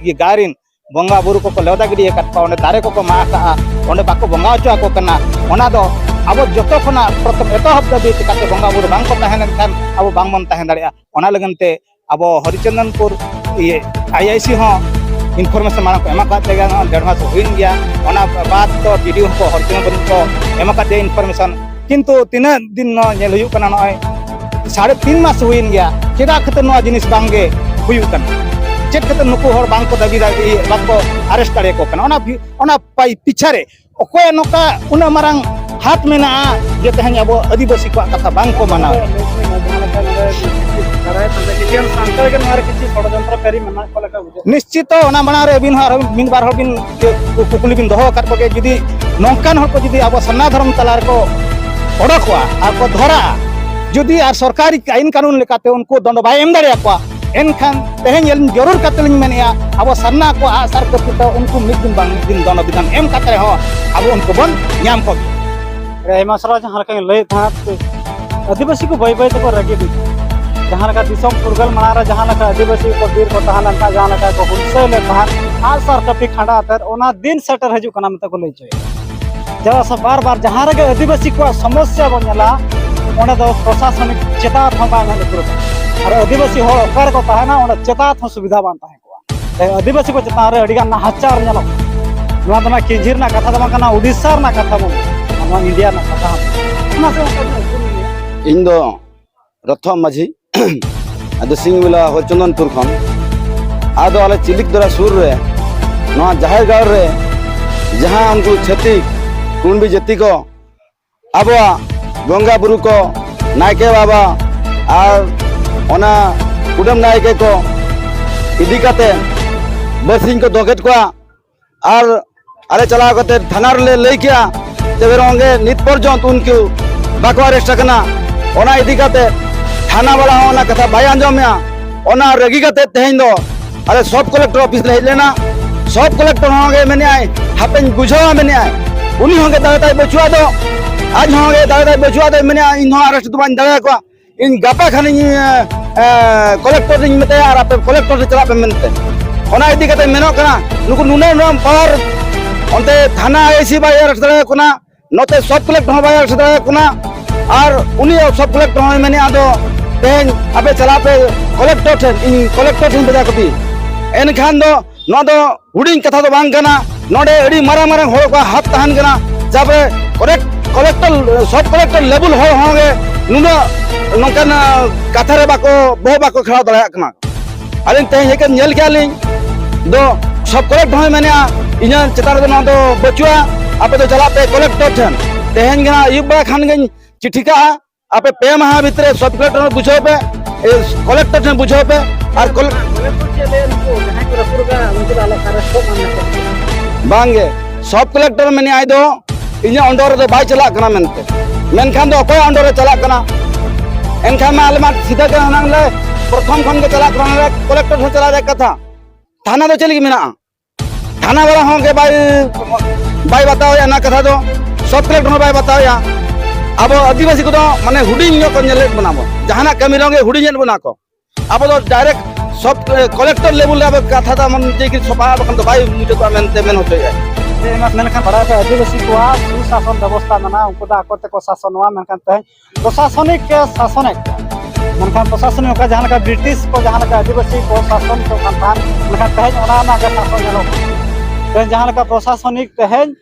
ᱤᱭᱟᱹ ᱜᱟᱲ ᱨᱤᱱ ᱵᱚᱸᱜᱟ ᱵᱩᱨᱩ ᱠᱚᱠᱚ ᱞᱮᱣᱫᱟ ᱜᱤᱰᱤ ᱟᱠᱟᱫ ᱠᱚᱣᱟ, ᱚᱸᱰᱮ ᱫᱟᱨᱮ ᱠᱚᱠᱚ ᱢᱟᱜ ᱟᱠᱟᱜᱼᱟ, ᱚᱸᱰᱮ ᱵᱟᱠᱚ ᱵᱚᱸᱜᱟ ᱦᱚᱪᱚ ᱟᱠᱚ ᱠᱟᱱᱟ᱾ ᱚᱱᱟ ᱫᱚ ᱟᱵᱚ ᱡᱚᱛᱚ ᱠᱷᱚᱱᱟᱜ ᱯᱨᱚᱛᱷᱚᱢ ᱮᱛᱚᱦᱚᱵ ᱫᱟᱹᱵᱤ, ᱪᱤᱠᱟᱹᱛᱮ ᱵᱚᱸᱜᱟ ᱵᱩᱨᱩ ᱵᱟᱝ ᱠᱚ ᱛᱟᱦᱮᱸ ᱞᱮᱱᱠᱷᱟᱱ ᱟᱵᱚ ᱵᱟᱝ ᱵᱚᱱ ᱛᱟᱦᱮᱸ ᱫᱟᱲᱮᱭᱟᱜᱼᱟ᱾ ᱚᱱᱟ ᱞᱟᱹᱜᱤᱫ ᱛᱮ ᱟᱵᱚ ᱦᱚᱨᱤᱪᱚᱱᱫᱚᱱᱯᱩᱨ ᱤᱭᱟᱹ ᱟᱭ ᱟᱭ ᱥᱤ ᱦᱚᱸ information ᱢᱟᱲᱟᱝ ᱠᱚ ᱮᱢ ᱟᱠᱟᱫ ᱛᱮᱜᱮ ᱱᱚᱜᱼᱚᱭ ᱰᱮᱲ ᱢᱟᱥ ᱦᱩᱭᱮᱱ ᱜᱮᱭᱟ᱾ ᱚᱱᱟ ᱵᱟᱫ ᱫᱚ ᱵᱤ ᱰᱤ ᱳ ᱦᱚᱸᱠᱚ ᱦᱚᱨᱤᱪᱚᱱᱫᱚᱱᱯᱩᱨ ᱠᱚ ᱮᱢ ᱟᱠᱟᱫ ᱜᱮᱭᱟ information, ᱠᱤᱱᱛᱩ ᱛᱤᱱᱟᱹᱜ ᱫᱤᱱ ᱱᱚᱣᱟ ᱧᱮᱞ ᱦᱩᱭᱩᱜ ᱠᱟᱱᱟ, ᱱᱚᱜᱼᱚᱭ ᱥᱟᱲᱮ ᱛᱤᱱ ᱢᱟᱥ ᱦᱩᱭᱮᱱ ᱜᱮᱭᱟ, ᱪᱮᱫᱟᱜ ᱠᱷᱟᱹᱛᱤᱨ ᱱᱚᱣᱟ ᱡᱤᱱᱤᱥ ᱵᱟᱝ ᱜᱮ ᱦᱩᱭᱩᱜ ᱠᱟᱱᱟ? ᱪᱮᱫ ᱠᱷᱟᱹᱛᱤᱨ ᱱᱩᱠᱩ ᱦᱚᱲ ᱵᱟᱝ ᱠᱚ ᱫᱟᱹᱵᱤ ᱫᱟᱲᱮ, ᱤᱭᱟᱹ, ᱵᱟᱝ ᱠᱚ ᱟᱨᱮᱥᱴ ᱫᱟᱲᱮᱭᱟᱠᱚ ᱠᱟᱱᱟ? ᱚᱱᱟ ᱵᱷᱤ-, ᱚᱱᱟ ᱯᱟᱭ-, ᱯᱤᱪᱷᱟ ᱨᱮ ᱚᱠᱚᱭᱟᱜ ᱱᱚᱝᱠᱟ ᱩᱱᱟᱹᱜ ᱢᱟᱨᱟᱝ ᱦᱟᱛ ᱢᱮᱱᱟᱜᱼᱟ ᱡᱮ ᱛᱮᱦᱮᱧ ᱟᱵᱚ ᱟᱹᱫᱤᱵᱟᱹᱥᱤ ᱠᱚᱣᱟᱜ ᱠᱟᱛᱷᱟ ᱵᱟᱝ ᱠᱚ ᱢᱟᱱᱟᱣ? ᱡᱟᱦᱟᱸ ᱞᱮᱠᱟ ᱱᱚᱰᱮ ᱫᱟᱨᱟᱭ ᱠᱟᱱ ᱱᱤᱡᱮᱨ ᱥᱟᱱᱛᱟᱲ ᱜᱮ ᱱᱚᱣᱟ ᱨᱮ ᱠᱤᱪᱷᱩ ᱥᱚᱲᱚᱡᱚᱱᱛᱨᱚᱠᱟᱨᱤ ᱢᱮᱱᱟᱜ ᱠᱚ ᱞᱮᱠᱟ ᱵᱩᱡᱷᱟᱹᱜ ᱠᱟᱱᱟ᱾ ᱱᱤᱥᱪᱤᱛᱚ ᱚᱱᱟ ᱢᱟᱲᱟᱝ ᱨᱮ ᱟᱹᱵᱤᱱ ᱦᱚᱸ ᱟᱨᱦᱚᱸ ᱢᱤᱫ ᱵᱟᱨ ᱦᱚᱲ ᱵᱤᱱ ᱠᱩ-, ᱠᱩᱠᱞᱤ ᱵᱤᱱ ᱫᱚᱦᱚ ᱟᱠᱟᱫ ᱠᱚᱜᱮ, ᱡᱩᱫᱤ ᱱᱚᱝᱠᱟᱱ ᱦᱚᱲ ᱠᱚ ᱡᱩᱫᱤ ᱟᱵᱚ ᱥᱟᱨᱱᱟ ᱫᱷᱚᱨᱚᱢ ᱛᱟᱞᱟ ᱨᱮᱠᱚ ᱚᱰᱚᱠᱚᱜᱼᱟ ᱟᱨ ᱠᱚ ᱫᱷᱚᱨᱟᱜᱼᱟ, ᱡᱩᱫᱤ ᱟᱨ ᱥᱚᱨᱠᱟᱨᱤ ᱟᱹᱭᱤᱱ ᱠᱟᱹᱱᱩᱱ ᱞᱮᱠᱟᱛᱮ ᱩᱱᱠᱩ ᱫᱚᱸᱰ ᱵᱟᱭ ᱮᱢ ᱫᱟᱲᱮᱭᱟᱠᱚᱣᱟ, ᱮᱱᱠᱷᱟᱱ ᱛᱮᱦᱮᱧ ᱟᱹᱞᱤᱧ ᱡᱚᱨᱩᱨ ᱠᱟᱛᱮ ᱞᱤᱧ ᱢᱮᱱᱮᱫᱼᱟ, ᱟᱵᱚ ᱥᱟᱨᱱᱟ ᱠᱚ ᱟᱜᱼᱥᱟᱨ ᱠᱟᱹᱯᱤ ᱛᱮ ᱩᱱᱠᱩ ᱢᱤᱫ ᱫᱤᱱ ᱵᱟᱝ ᱢᱤᱫ ᱫᱤᱱ ᱫᱚᱸᱰ ᱵᱤᱫᱷᱟᱱ ᱮᱢ ᱠᱟᱛᱮ ᱨᱮᱦᱚᱸ ᱟᱵᱚ ᱩᱱᱠᱩ ᱵᱚᱱ ᱧᱟᱢ ᱠᱚᱜᱮᱭᱟ᱾ ᱟᱹᱰᱤ ᱟᱭᱢᱟ ᱥᱟᱨᱦᱟᱣ᱾ ᱡᱟᱦᱟᱸ ᱞᱮᱠᱟᱧ ᱞᱟᱹᱭᱮᱫ ᱛᱟᱦᱮᱸᱫ, ᱟᱹᱫᱤᱵᱟᱹᱥᱤ ᱠᱚ ᱵᱟᱹᱭ ᱵᱟᱹᱭ ᱛᱮᱠᱚ ᱨᱟᱹᱜᱤ ᱤᱫᱤᱜ ᱠᱟᱱᱟ᱾ ᱡᱟᱦᱟᱸ ᱞᱮᱠᱟ ᱫᱤᱥᱚᱢ ᱯᱷᱩᱨᱜᱟᱹᱞ ᱢᱟᱲᱟᱝ ᱨᱮ ᱡᱟᱦᱟᱸ ᱞᱮᱠᱟ ᱟᱹᱫᱤᱵᱟᱹᱥᱤ ᱠᱚ ᱵᱤᱨ ᱠᱚ ᱛᱟᱦᱮᱸ ᱞᱮᱱ ᱛᱟᱦᱮᱸᱫ, ᱡᱟᱦᱟᱸ ᱞᱮᱠᱟ ᱠᱚ ᱦᱩᱞᱥᱟᱹᱭ ᱞᱮᱱ ᱛᱟᱦᱮᱸᱫ, ᱟᱜᱼᱥᱟᱨ ᱠᱟᱹᱯᱤ ᱠᱷᱟᱸᱰᱟ ᱟᱛᱮᱫ, ᱚᱱᱟ ᱫᱤᱱ ᱥᱮᱴᱮᱨ ᱦᱤᱡᱩᱜ ᱠᱟᱱᱟ ᱢᱮᱱᱛᱮ ᱠᱚ ᱞᱟᱹᱭ ᱦᱚᱪᱚᱭᱮᱫᱟ᱾ ᱪᱮᱫᱟᱜ ᱥᱮ ᱵᱟᱨ ᱵᱟᱨ ᱡᱟᱦᱟᱸ ᱨᱮᱜᱮ ᱟᱹᱫᱤᱵᱟᱹᱥᱤ ᱠᱚᱣᱟᱜ ᱥᱚᱢᱚᱥᱥᱟ ᱵᱚᱱ ᱧᱮᱞᱟ, ᱚᱸᱰᱮ ᱫᱚ ᱯᱨᱚᱥᱟᱥᱚᱱᱤᱠ ᱪᱮᱛᱟᱣᱛ ᱦᱚᱸ ᱵᱟᱝ ᱮᱢ ᱩᱛᱟᱹᱨᱚᱜ ᱠᱟᱱᱟ᱾ ᱟᱨ ᱟᱹᱫᱤᱵᱟᱹᱥᱤ ᱦᱚᱲ ᱚᱠᱟ ᱨᱮᱠᱚ ᱛᱟᱦᱮᱱᱟ, ᱚᱸᱰᱮ ᱪᱮᱛᱟᱣᱛ ᱦᱚᱸ ᱥᱩᱵᱤᱫᱷᱟ ᱵᱟᱝ ᱛᱟᱦᱮᱸ ᱠᱚᱜᱼᱟ᱾ ᱛᱮ ᱟᱹᱫᱤᱵᱟᱹᱥᱤ ᱠᱚ ᱪᱮᱛᱟᱱ ᱨᱮ ᱟᱹᱰᱤᱜᱟᱱ ᱱᱟᱦᱟᱪᱟᱨ ᱧᱮᱞᱚᱜ ᱠᱟᱱᱟ᱾ ᱱᱚᱣᱟ ᱫᱚ ᱱᱟᱜ ᱠᱮᱧᱡᱷᱤ ᱨᱮᱱᱟᱜ ᱠᱟᱛᱷᱟ ᱫᱚ ᱵᱟᱝ ᱠᱟᱱᱟ, ᱩᱰᱤᱥᱟ ᱨᱮᱱᱟᱜ ᱠᱟᱛᱷᱟ ᱵᱚᱱ, ᱱᱚᱣᱟ ᱤᱱᱰᱤᱭᱟ ᱨᱮᱱᱟᱜ ᱠᱟᱛᱷᱟ ᱦᱚᱸ᱾ ᱚᱱᱟ ᱥᱮ ᱚᱱᱠᱟ ᱜᱮ ᱩᱯᱨᱩᱢ ᱜᱮᱭᱟ᱾ ᱤᱧ ᱫᱚ ᱨᱚᱛᱷᱚ ᱢᱟᱹᱡᱷᱤ, ᱟᱫᱚ ᱥᱤᱝᱵᱮᱞᱟ ᱦᱚᱨᱪᱚᱱᱫᱚᱱᱯᱩᱨ ᱠᱷᱚᱱ᱾ ᱟᱫᱚ ᱟᱞᱮ ᱪᱤᱞᱤᱠᱫᱚᱨᱟ ᱥᱩᱨ ᱨᱮ ᱱᱚᱣᱟ ᱡᱟᱦᱮᱨ ᱜᱟᱲ ᱨᱮ ᱡᱟᱦᱟᱸ ᱩᱱᱠᱩ ᱪᱷᱟᱹᱛᱤᱠ ᱠᱩᱬᱵᱤ ᱡᱟᱹᱛᱤ ᱠᱚ ᱟᱵᱚᱣᱟᱜ ᱵᱚᱸᱜᱟ ᱵᱩᱨᱩ ᱠᱚ, ᱱᱟᱭᱠᱮ ᱵᱟᱵᱟ ᱟᱨ ᱚᱱᱟ ᱠᱩᱰᱟᱹᱢ ᱱᱟᱭᱠᱮ ᱠᱚ ᱤᱫᱤ ᱠᱟᱛᱮ ᱵᱟᱹᱨᱥᱤᱧ ᱠᱚ ᱫᱚᱦᱚ ᱠᱮᱫ ᱠᱚᱣᱟ᱾ ᱟᱨ ᱟᱞᱮ ᱪᱟᱞᱟᱣ ᱠᱟᱛᱮ ᱛᱷᱟᱱᱟ ᱨᱮᱞᱮ ᱞᱟᱹᱭ ᱠᱮᱜᱼᱟ, ᱛᱚᱵᱮ ᱨᱮᱦᱚᱸ ᱜᱮ ᱱᱤᱛ ᱯᱚᱨᱡᱚᱱᱛ ᱩᱱᱠᱩ ᱵᱟᱠᱚ ᱟᱨᱮᱥᱴ ᱟᱠᱟᱱᱟ᱾ ᱚᱱᱟ ᱤᱫᱤ ᱠᱟᱛᱮ ᱛᱷᱟᱱᱟ ᱵᱟᱞᱟ ᱦᱚᱸ ᱚᱱᱟ ᱠᱟᱛᱷᱟ ᱵᱟᱭ ᱟᱸᱡᱚᱢᱮᱜᱼᱟ᱾ ᱚᱱᱟ ᱨᱟᱹᱜᱤ ᱠᱟᱛᱮ ᱛᱮᱦᱮᱧ ᱫᱚ ᱟᱞᱮ ᱥᱚᱵ ᱠᱚᱞᱮᱠᱴᱚᱨ ᱚᱯᱷᱤᱥ ᱞᱮ ᱦᱮᱡ ᱞᱮᱱᱟ᱾ ᱥᱚᱵ ᱠᱚᱞᱮᱠᱴᱚᱨ ᱦᱚᱸ ᱜᱮ ᱢᱮᱱᱮᱜᱼᱟᱭ, ᱦᱟᱯᱮᱧ ᱵᱩᱡᱷᱟᱹᱣᱟ ᱢᱮᱱᱮᱜᱼᱟᱭ᱾ ᱩᱱᱤ ᱦᱚᱸ ᱜᱮ ᱫᱟᱲᱮ ᱛᱟᱭ ᱵᱟᱹᱪᱩᱜᱼᱟ ᱫᱚ, ᱟᱡ ᱦᱚᱸ ᱜᱮ ᱫᱟᱲᱮ ᱛᱟᱭ ᱵᱟᱹᱪᱩᱜᱼᱟ ᱫᱚ ᱢᱮᱱᱮᱜᱼᱟ, ᱤᱧ ᱦᱚᱸ ᱟᱨᱮᱥᱴ ᱫᱚ ᱵᱟᱹᱧ ᱫᱟᱲᱮᱭᱟᱠᱚᱣᱟ᱾ ᱤᱧ ᱜᱟᱯᱟ ᱠᱷᱟᱱᱤᱧ, ᱮ, ᱮ, ᱠᱚᱞᱮᱠᱴᱚᱨ ᱨᱤᱧ ᱢᱮᱛᱟᱭᱟ ᱟᱨ ᱟᱯᱮ ᱠᱚᱞᱮᱠᱴᱚᱨ ᱨᱮ ᱪᱟᱞᱟᱜ ᱯᱮ ᱢᱮᱱᱛᱮ᱾ ᱚᱱᱟ ᱤᱫᱤ ᱠᱟᱛᱮ ᱢᱮᱱᱚᱜ ᱠᱟᱱᱟ, ᱱᱩᱠᱩ ᱱᱩᱱᱟᱹᱜ ᱱᱩᱱᱟᱹᱜ ᱯᱟᱣᱟᱨ ᱚᱱᱛᱮ ᱛᱷᱟᱱᱟ ᱟᱭ ᱥᱤ ᱵᱟᱭ ᱟᱨᱮᱥᱴ ᱫᱟᱲᱮᱭᱟᱠᱚ ᱠᱟᱱᱟ, ᱱᱚᱛᱮ ᱥᱚᱵ ᱠᱚᱞᱮᱠᱴᱚᱨ ᱦᱚᱸ ᱵᱟᱭ ᱟᱨᱮᱥᱴ ᱫᱟᱲᱮᱭᱟᱠᱚ ᱠᱟᱱᱟ᱾ ᱟᱨ ᱩᱱᱤ ᱥᱚᱵ ᱠᱚᱞᱮᱠᱴᱚᱨ ᱦᱚᱸᱭ ᱢᱮᱱᱮᱫᱼᱟ, ᱟᱫᱚ ᱛᱮᱦᱮᱧ ᱟᱯᱮ ᱪᱟᱞᱟᱜ ᱯᱮ ᱠᱚᱞᱮᱠᱴᱚᱨ ᱴᱷᱮᱱ, ᱤᱧ ᱠᱚᱞᱮᱠᱴᱚᱨ ᱴᱷᱮᱱ ᱵᱷᱮᱡᱟ ᱠᱚᱯᱮ᱾ ᱮᱱᱠᱷᱟᱱ ᱫᱚ ᱱᱚᱣᱟ ᱫᱚ ᱦᱩᱰᱤᱧ ᱠᱟᱛᱷᱟ ᱫᱚ ᱵᱟᱝ ᱠᱟᱱᱟ᱾ ᱱᱚᱰᱮ ᱟᱹᱰᱤ ᱢᱟᱨᱟᱝ ᱢᱟᱨᱟᱝ ᱦᱚᱲ ᱠᱚᱣᱟᱜ ᱦᱟᱛ ᱛᱟᱦᱮᱱ ᱠᱟᱱᱟ᱾ ᱛᱟᱯᱚᱨᱮ ᱠᱚᱞᱮᱠ-, ᱠᱚᱞᱮᱠᱴᱚᱨ, ᱥᱚᱵ ᱠᱚᱞᱮᱠᱴᱚᱨ ᱞᱮᱵᱩᱞ ᱦᱚᱲ ᱦᱚᱸ ᱜᱮ ᱱᱩᱱᱟᱹᱜ ᱱᱚᱝᱠᱟᱱ, ᱟ, ᱠᱟᱛᱷᱟ ᱨᱮ ᱵᱟᱠᱚ, ᱵᱚᱦᱚᱜ ᱵᱟᱠᱚ ᱠᱷᱮᱲᱟᱣ ᱫᱟᱲᱮᱭᱟᱜ ᱠᱟᱱᱟ᱾ ᱟᱹᱞᱤᱧ ᱛᱮᱦᱮᱧ ᱦᱮᱡ ᱠᱟᱛᱮ ᱧᱮᱞ ᱠᱮᱜᱼᱟ ᱞᱤᱧ ᱫᱚ ᱥᱚᱵ ᱠᱚᱞᱮᱠᱴᱚᱨ ᱦᱚᱸᱭ ᱢᱮᱱᱮᱜᱼᱟ, ᱤᱧᱟᱹᱜ ᱪᱮᱛᱟᱱ ᱨᱮᱫᱚ ᱱᱚᱣᱟ ᱫᱚ ᱵᱟᱹᱪᱩᱜᱼᱟ, ᱟᱯᱮ ᱫᱚ ᱪᱟᱞᱟᱜ ᱯᱮ ᱠᱚᱞᱮᱠᱴᱚᱨ ᱴᱷᱮᱱ᱾ ᱛᱮᱦᱮᱧ ᱜᱮ ᱱᱟᱜ ᱟᱹᱭᱩᱵ ᱵᱮᱲᱟ ᱠᱷᱟᱱ ᱜᱤᱧ ᱪᱤᱴᱷᱤ ᱠᱟᱜᱼᱟ᱾ ᱟᱯᱮ ᱯᱮ ᱢᱟᱦᱟ ᱵᱷᱤᱛᱨᱤ ᱨᱮ ᱥᱚᱵ ᱠᱚᱞᱮᱠᱴᱚᱨ ᱵᱩᱡᱷᱟᱹᱣ ᱯᱮ, ᱮ, ᱠᱚᱞᱮᱠᱴᱚᱨ ᱴᱷᱮᱱ ᱵᱩᱡᱷᱟᱹᱣ ᱯᱮ᱾ ᱟᱨ ᱠᱚᱞ- ᱠᱚᱞᱮᱠᱴᱚᱨ ᱪᱮᱫ ᱞᱟᱹᱭᱟ, ᱱᱩᱠᱩ ᱡᱟᱦᱟᱸᱭ ᱠᱚ ᱨᱟᱹᱯᱩᱫ ᱟᱠᱟᱫ, ᱩᱱᱠᱩ ᱫᱚ ᱟᱞᱚ ᱠᱚ ᱟᱨᱮᱥᱴᱚᱜ ᱢᱟ ᱢᱮᱱᱛᱮ? ᱵᱟᱝᱜᱮ, ᱥᱚᱵ ᱠᱚᱞᱮᱠᱴᱚᱨ ᱢᱮᱱᱮᱫ ᱟᱭ ᱫᱚ ᱤᱧᱟᱹᱜ ᱚᱱᱰᱚᱨ ᱨᱮᱫᱚ ᱵᱟᱭ ᱪᱟᱞᱟᱜ ᱠᱟᱱᱟ ᱢᱮᱱᱛᱮ᱾ ᱢᱮᱱᱠᱷᱟᱱ ᱫᱚ ᱚᱠᱚᱭᱟᱜ ᱚᱱᱰᱚᱨ ᱨᱮ ᱪᱟᱞᱟᱜ ᱠᱟᱱᱟ? ᱮᱱᱠᱷᱟᱱ ᱢᱟ ᱟᱞᱮ ᱢᱟ ᱥᱤᱫᱷᱟᱹ ᱜᱮ ᱦᱟᱱᱟᱝ ᱞᱮ ᱯᱨᱚᱛᱷᱚᱢ ᱠᱷᱚᱱ ᱜᱮ ᱪᱟᱞᱟᱜ ᱠᱟᱱᱟ, ᱠᱚᱞᱮᱠᱴᱚᱨ ᱴᱷᱮᱱ ᱪᱟᱞᱟᱜ ᱨᱮᱭᱟᱜ ᱠᱟᱛᱷᱟ᱾ ᱛᱷᱟᱱᱟ ᱫᱚ ᱪᱮᱫ ᱞᱟᱹᱜᱤᱫ ᱢᱮᱱᱟᱜᱼᱟ? ᱛᱷᱟᱱᱟ ᱵᱟᱞᱟ ᱦᱚᱸ ᱜᱮ ᱵᱟᱭ, ᱵᱟᱭ ᱵᱟᱛᱟᱣᱮᱜᱼᱟ ᱚᱱᱟ ᱠᱟᱛᱷᱟ ᱫᱚ, ᱥᱚᱵ ᱠᱚᱞᱮᱠᱴᱚᱨ ᱦᱚᱸ ᱵᱟᱭ ᱵᱟᱛᱟᱣᱮᱜᱼᱟ᱾ ᱟᱵᱚ ᱟᱹᱫᱤᱵᱟᱹᱥᱤ ᱠᱚᱫᱚ ᱢᱟᱱᱮ ᱦᱩᱰᱤᱧ ᱧᱚᱜ ᱠᱚ ᱧᱮᱞᱮᱫ ᱵᱚᱱᱟ ᱵᱚᱱ, ᱡᱟᱦᱟᱱᱟᱜ ᱠᱟᱹᱢᱤ ᱨᱮᱦᱚᱸ ᱜᱮ ᱦᱩᱰᱤᱧᱮᱫ ᱵᱚᱱᱟ ᱠᱚ᱾ ᱟᱵᱚ ᱫᱚ ᱰᱟᱭᱨᱮᱠᱴ ᱥᱚᱵ ᱠᱚᱞᱮᱠᱴᱚᱨ ᱞᱮᱵᱩᱞ ᱨᱮ ᱟᱵᱚ ᱠᱟᱛᱷᱟ ᱫᱚ ᱮᱢᱚᱱ ᱡᱮ ᱠᱤ ᱥᱚᱵᱷᱟ ᱵᱟᱠᱷᱟᱱ ᱫᱚ ᱵᱟᱭ ᱢᱩᱪᱟᱹᱫᱚᱜᱼᱟ ᱢᱮᱱᱛᱮ ᱢᱮᱱ ᱦᱚᱪᱚᱭᱮᱫᱼᱟ᱾ ᱡᱮ ᱢᱮᱱᱠᱷᱟᱱ ᱵᱟᱲᱟᱭ ᱯᱮ, ᱟᱹᱫᱤᱵᱟᱹᱥᱤ ᱠᱚᱣᱟᱜ ᱥᱩᱥᱟᱥᱚᱱ ᱵᱮᱵᱚᱥᱛᱷᱟ ᱢᱮᱱᱟᱜᱼᱟ, ᱩᱱᱠᱩ ᱫᱚ ᱟᱠᱚ ᱛᱮᱠᱚ ᱥᱟᱥᱚᱱᱚᱜᱼᱟ, ᱢᱮᱱᱠᱷᱟᱱ ᱛᱮᱦᱮᱧ ᱯᱨᱚᱥᱟᱥᱚᱱᱤᱠ ᱮ ᱥᱟᱥᱚᱱᱮᱫ ᱠᱚᱣᱟ᱾ ᱢᱮᱱᱠᱷᱟᱱ ᱯᱨᱚᱥᱟᱥᱚᱱᱤᱠ ᱚᱠᱟ ᱡᱟᱦᱟᱸ ᱞᱮᱠᱟ ᱵᱨᱤᱴᱤᱥ ᱠᱚ ᱡᱟᱦᱟᱸ ᱞᱮᱠᱟ ᱟᱹᱫᱤᱵᱟᱹᱥᱤ ᱠᱚ ᱥᱟᱥᱚᱱ ᱠᱚ ᱠᱟᱱ ᱛᱟᱦᱮᱸᱫ, ᱢᱮᱱᱠᱷᱟᱱ ᱛᱮᱦᱮᱧ ᱚᱱᱟ ᱨᱮᱱᱟᱜ ᱜᱮ ᱥᱟᱥᱚᱱ ᱧᱮᱞᱚᱜ ᱠᱟᱱᱟ᱾ ᱛᱮᱦᱮᱧ ᱡᱟᱦᱟᱸ ᱞᱮᱠᱟ ᱯᱨᱚᱥᱟᱥᱚᱱᱤᱠ ᱛᱮᱦᱮᱧ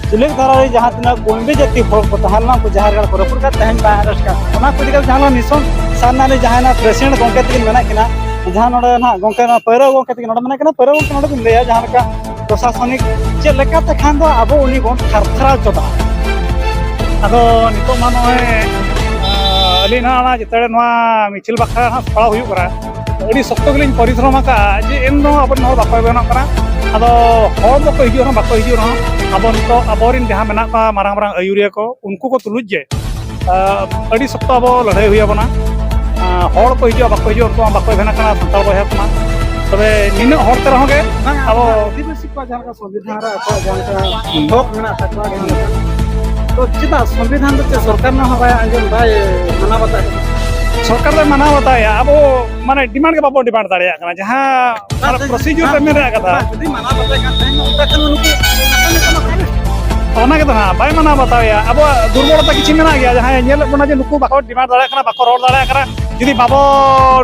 ᱪᱤᱞᱤᱠ ᱫᱷᱟᱨᱟ ᱨᱮ ᱡᱟᱦᱟᱸ ᱛᱤᱱᱟᱹᱜ ᱠᱩᱲᱢᱤ ᱡᱟᱹᱛᱤ ᱦᱚᱲ ᱠᱚ ᱛᱟᱦᱮᱸ ᱞᱮᱱᱟ, ᱩᱱᱠᱩ ᱡᱟᱦᱮᱨ ᱜᱟᱲ ᱠᱚ ᱨᱟᱹᱯᱩᱫ ᱠᱟᱜ, ᱛᱮᱦᱮᱧ ᱵᱟᱭ ᱟᱨᱮᱥᱴ ᱠᱟᱜ ᱠᱚᱣᱟ᱾ ᱚᱱᱟ ᱠᱚ ᱤᱫᱤ ᱠᱟᱛᱮ ᱡᱟᱦᱟᱸ ᱞᱮᱠᱟ ᱱᱤᱥᱚᱱ ᱥᱟᱨᱱᱟᱞᱤ ᱡᱟᱦᱟᱸᱭ ᱱᱟᱜ ᱯᱨᱮᱥᱤᱰᱮᱱᱴ ᱜᱚᱢᱠᱮ ᱛᱟᱹᱠᱤᱱ ᱢᱮᱱᱟᱜ ᱠᱤᱱᱟ, ᱡᱟᱦᱟᱸ ᱱᱚᱰᱮ ᱱᱟᱦᱟᱜ ᱜᱚᱢᱠᱮ, ᱱᱚᱣᱟ ᱯᱟᱹᱣᱨᱟᱹ ᱜᱚᱢᱠᱮ ᱛᱟᱹᱠᱤᱱ ᱱᱚᱰᱮ ᱢᱮᱱᱟᱜ ᱠᱤᱱᱟ, ᱯᱟᱹᱣᱨᱟᱹ ᱜᱚᱢᱠᱮ ᱱᱚᱰᱮ ᱵᱤᱱ ᱞᱟᱹᱭᱟ ᱡᱟᱦᱟᱸ ᱞᱮᱠᱟ ᱯᱨᱚᱥᱟᱥᱚᱱᱤᱠ ᱪᱮᱫ ᱞᱮᱠᱟᱛᱮ ᱠᱷᱟᱱ ᱫᱚ ᱟᱵᱚ ᱩᱱᱤ ᱵᱚᱱ ᱛᱷᱟᱨ ᱛᱷᱟᱨᱟᱣ ᱪᱚ ᱫᱟᱲᱮᱭᱟᱜᱼᱟ᱾ ᱟᱫᱚ ᱱᱤᱛᱚᱜ ᱢᱟ ᱱᱚᱜᱼᱚᱭ, ᱟᱸ, ᱟᱹᱞᱤᱧ ᱱᱟᱦᱟᱜ ᱚᱱᱟ ᱡᱮᱛᱮ ᱱᱚᱣᱟ ᱢᱤᱪᱷᱤᱞ ᱵᱟᱠᱷᱨᱟ ᱱᱟᱦᱟᱜ ᱥᱟᱯᱲᱟᱣ ᱦᱩᱭᱩᱜ ᱠᱟᱱᱟ, ᱟᱹᱰᱤ ᱥᱚᱠᱛᱚ ᱜᱮᱞᱤᱧ ᱯᱚᱨᱤᱥᱨᱚᱢ ᱟᱠᱟᱫᱼᱟ, ᱡᱮ ᱮᱱ ᱨᱮᱦᱚᱸ ᱟᱵᱚᱨᱮᱱ ᱦᱚᱲ ᱵᱟᱠᱚ ᱮᱵᱷᱮᱱᱚᱜ ᱠᱟᱱᱟ᱾ ᱟᱫᱚ ᱦᱚᱲ ᱫᱚᱠᱚ ᱦᱤᱡᱩᱜ ᱨᱮᱦᱚᱸ ᱵᱟᱠᱚ ᱦᱤᱡᱩᱜ ᱨᱮᱦᱚᱸ, ᱟᱵᱚ ᱱᱤᱛᱚᱜ ᱟᱵᱚᱨᱮᱱ ᱡᱟᱦᱟᱸ ᱢᱮᱱᱟᱜ ᱠᱚᱣᱟ ᱢᱟᱨᱟᱝ ᱢᱟᱨᱟᱝ ᱟᱹᱭᱩᱨᱤᱭᱟᱹ ᱠᱚ, ᱩᱱᱠᱩ ᱠᱚ ᱛᱩᱞᱩᱡ ᱜᱮ, ᱟᱸ, ᱟᱹᱰᱤ ᱥᱚᱠᱛᱚ ᱟᱵᱚ ᱞᱟᱹᱲᱦᱟᱹᱭ ᱦᱩᱭ ᱟᱵᱚᱱᱟ᱾ ᱟᱸ, ᱦᱚᱲ ᱠᱚ ᱦᱤᱡᱩᱜᱼᱟ ᱵᱟᱠᱚ ᱦᱤᱡᱩᱜᱼᱟ, ᱩᱱᱠᱩ ᱢᱟ ᱵᱟᱠᱚ ᱮᱵᱷᱮᱱ ᱟᱠᱟᱱᱟ ᱥᱟᱱᱛᱟᱲ ᱵᱚᱭᱦᱟ ᱠᱚᱢᱟ᱾ ᱛᱚᱵᱮ ᱱᱤᱱᱟᱹᱜ ᱦᱚᱲ ᱛᱮ ᱨᱮᱦᱚᱸ ᱜᱮ ᱵᱟᱝ, ᱟᱵᱚ ᱟᱵᱚ ᱟᱹᱫᱤᱵᱟᱹᱥᱤ ᱠᱚᱣᱟᱜ ᱡᱟᱦᱟᱸ ᱞᱮᱠᱟ ᱥᱚᱝᱵᱤᱫᱷᱟᱱ ᱨᱮ ᱟᱠᱚᱣᱟᱜ ᱡᱟᱦᱟᱸ ᱞᱮᱠᱟ ᱦᱚᱠ ᱢᱮᱱᱟᱜ ᱛᱟᱠᱚᱣᱟ, ᱡᱟᱦᱟᱸ ᱞᱮᱠᱟ, ᱛᱚ ᱪᱮᱫᱟᱜ ᱥᱚᱝᱵᱤᱫᱷᱟᱱ ᱫᱚ ᱪᱮᱫ ᱥᱚᱨᱠᱟᱨ ᱨᱮᱱᱟᱜ ᱦᱚᱸ ᱵᱟᱭ ᱟᱸᱡᱚᱢ, ᱵᱟᱭ ᱢᱟᱱᱟᱣ ᱵᱟᱛᱟᱣ ᱮᱫᱟ? ᱥᱚᱨᱠᱟᱨ ᱫᱚᱭ ᱢᱟᱱᱟᱣ ᱵᱟᱛᱟᱣᱮᱫᱼᱟ, ᱟᱵᱚ ᱢᱟᱱᱮ ᱰᱤᱢᱟᱱᱰ ᱜᱮ ᱵᱟᱵᱚᱱ ᱰᱤᱢᱟᱱᱰ ᱫᱟᱲᱮᱭᱟᱜ ᱠᱟᱱᱟ, ᱡᱟᱦᱟᱸ ᱢᱟᱱᱮ ᱯᱨᱚᱥᱤᱡᱩᱨ ᱨᱮ ᱢᱮᱱᱟᱜ ᱟᱠᱟᱫᱟ᱾ ᱵᱟᱝ, ᱡᱩᱫᱤ ᱢᱟᱱᱟᱣ ᱵᱟᱛᱟᱣ ᱠᱟᱱ ᱛᱟᱦᱮᱸ, ᱚᱱᱠᱟ ᱠᱷᱟᱱ ᱫᱚ ᱱᱩᱠᱩ ᱚᱱᱟ ᱜᱮ ᱫᱚ ᱦᱟᱸᱜ ᱵᱟᱭ ᱢᱟᱱᱟᱣ ᱵᱟᱛᱟᱣᱮᱫᱼᱟ᱾ ᱟᱵᱚᱣᱟᱜ ᱫᱩᱨᱵᱚᱞᱚᱛᱟ ᱠᱤᱪᱷᱩ ᱢᱮᱱᱟᱜ ᱜᱮᱭᱟ, ᱡᱟᱦᱟᱸᱭ ᱧᱮᱞᱮᱫ ᱵᱚᱱᱟ ᱡᱮ ᱱᱩᱠᱩ ᱵᱟᱠᱚ ᱰᱤᱢᱟᱱᱰ ᱫᱟᱲᱮᱭᱟᱜ ᱠᱟᱱᱟ, ᱵᱟᱠᱚ ᱨᱚᱲ ᱫᱟᱲᱮᱭᱟᱜ ᱠᱟᱱᱟ, ᱡᱩᱫᱤ ᱵᱟᱵᱚ,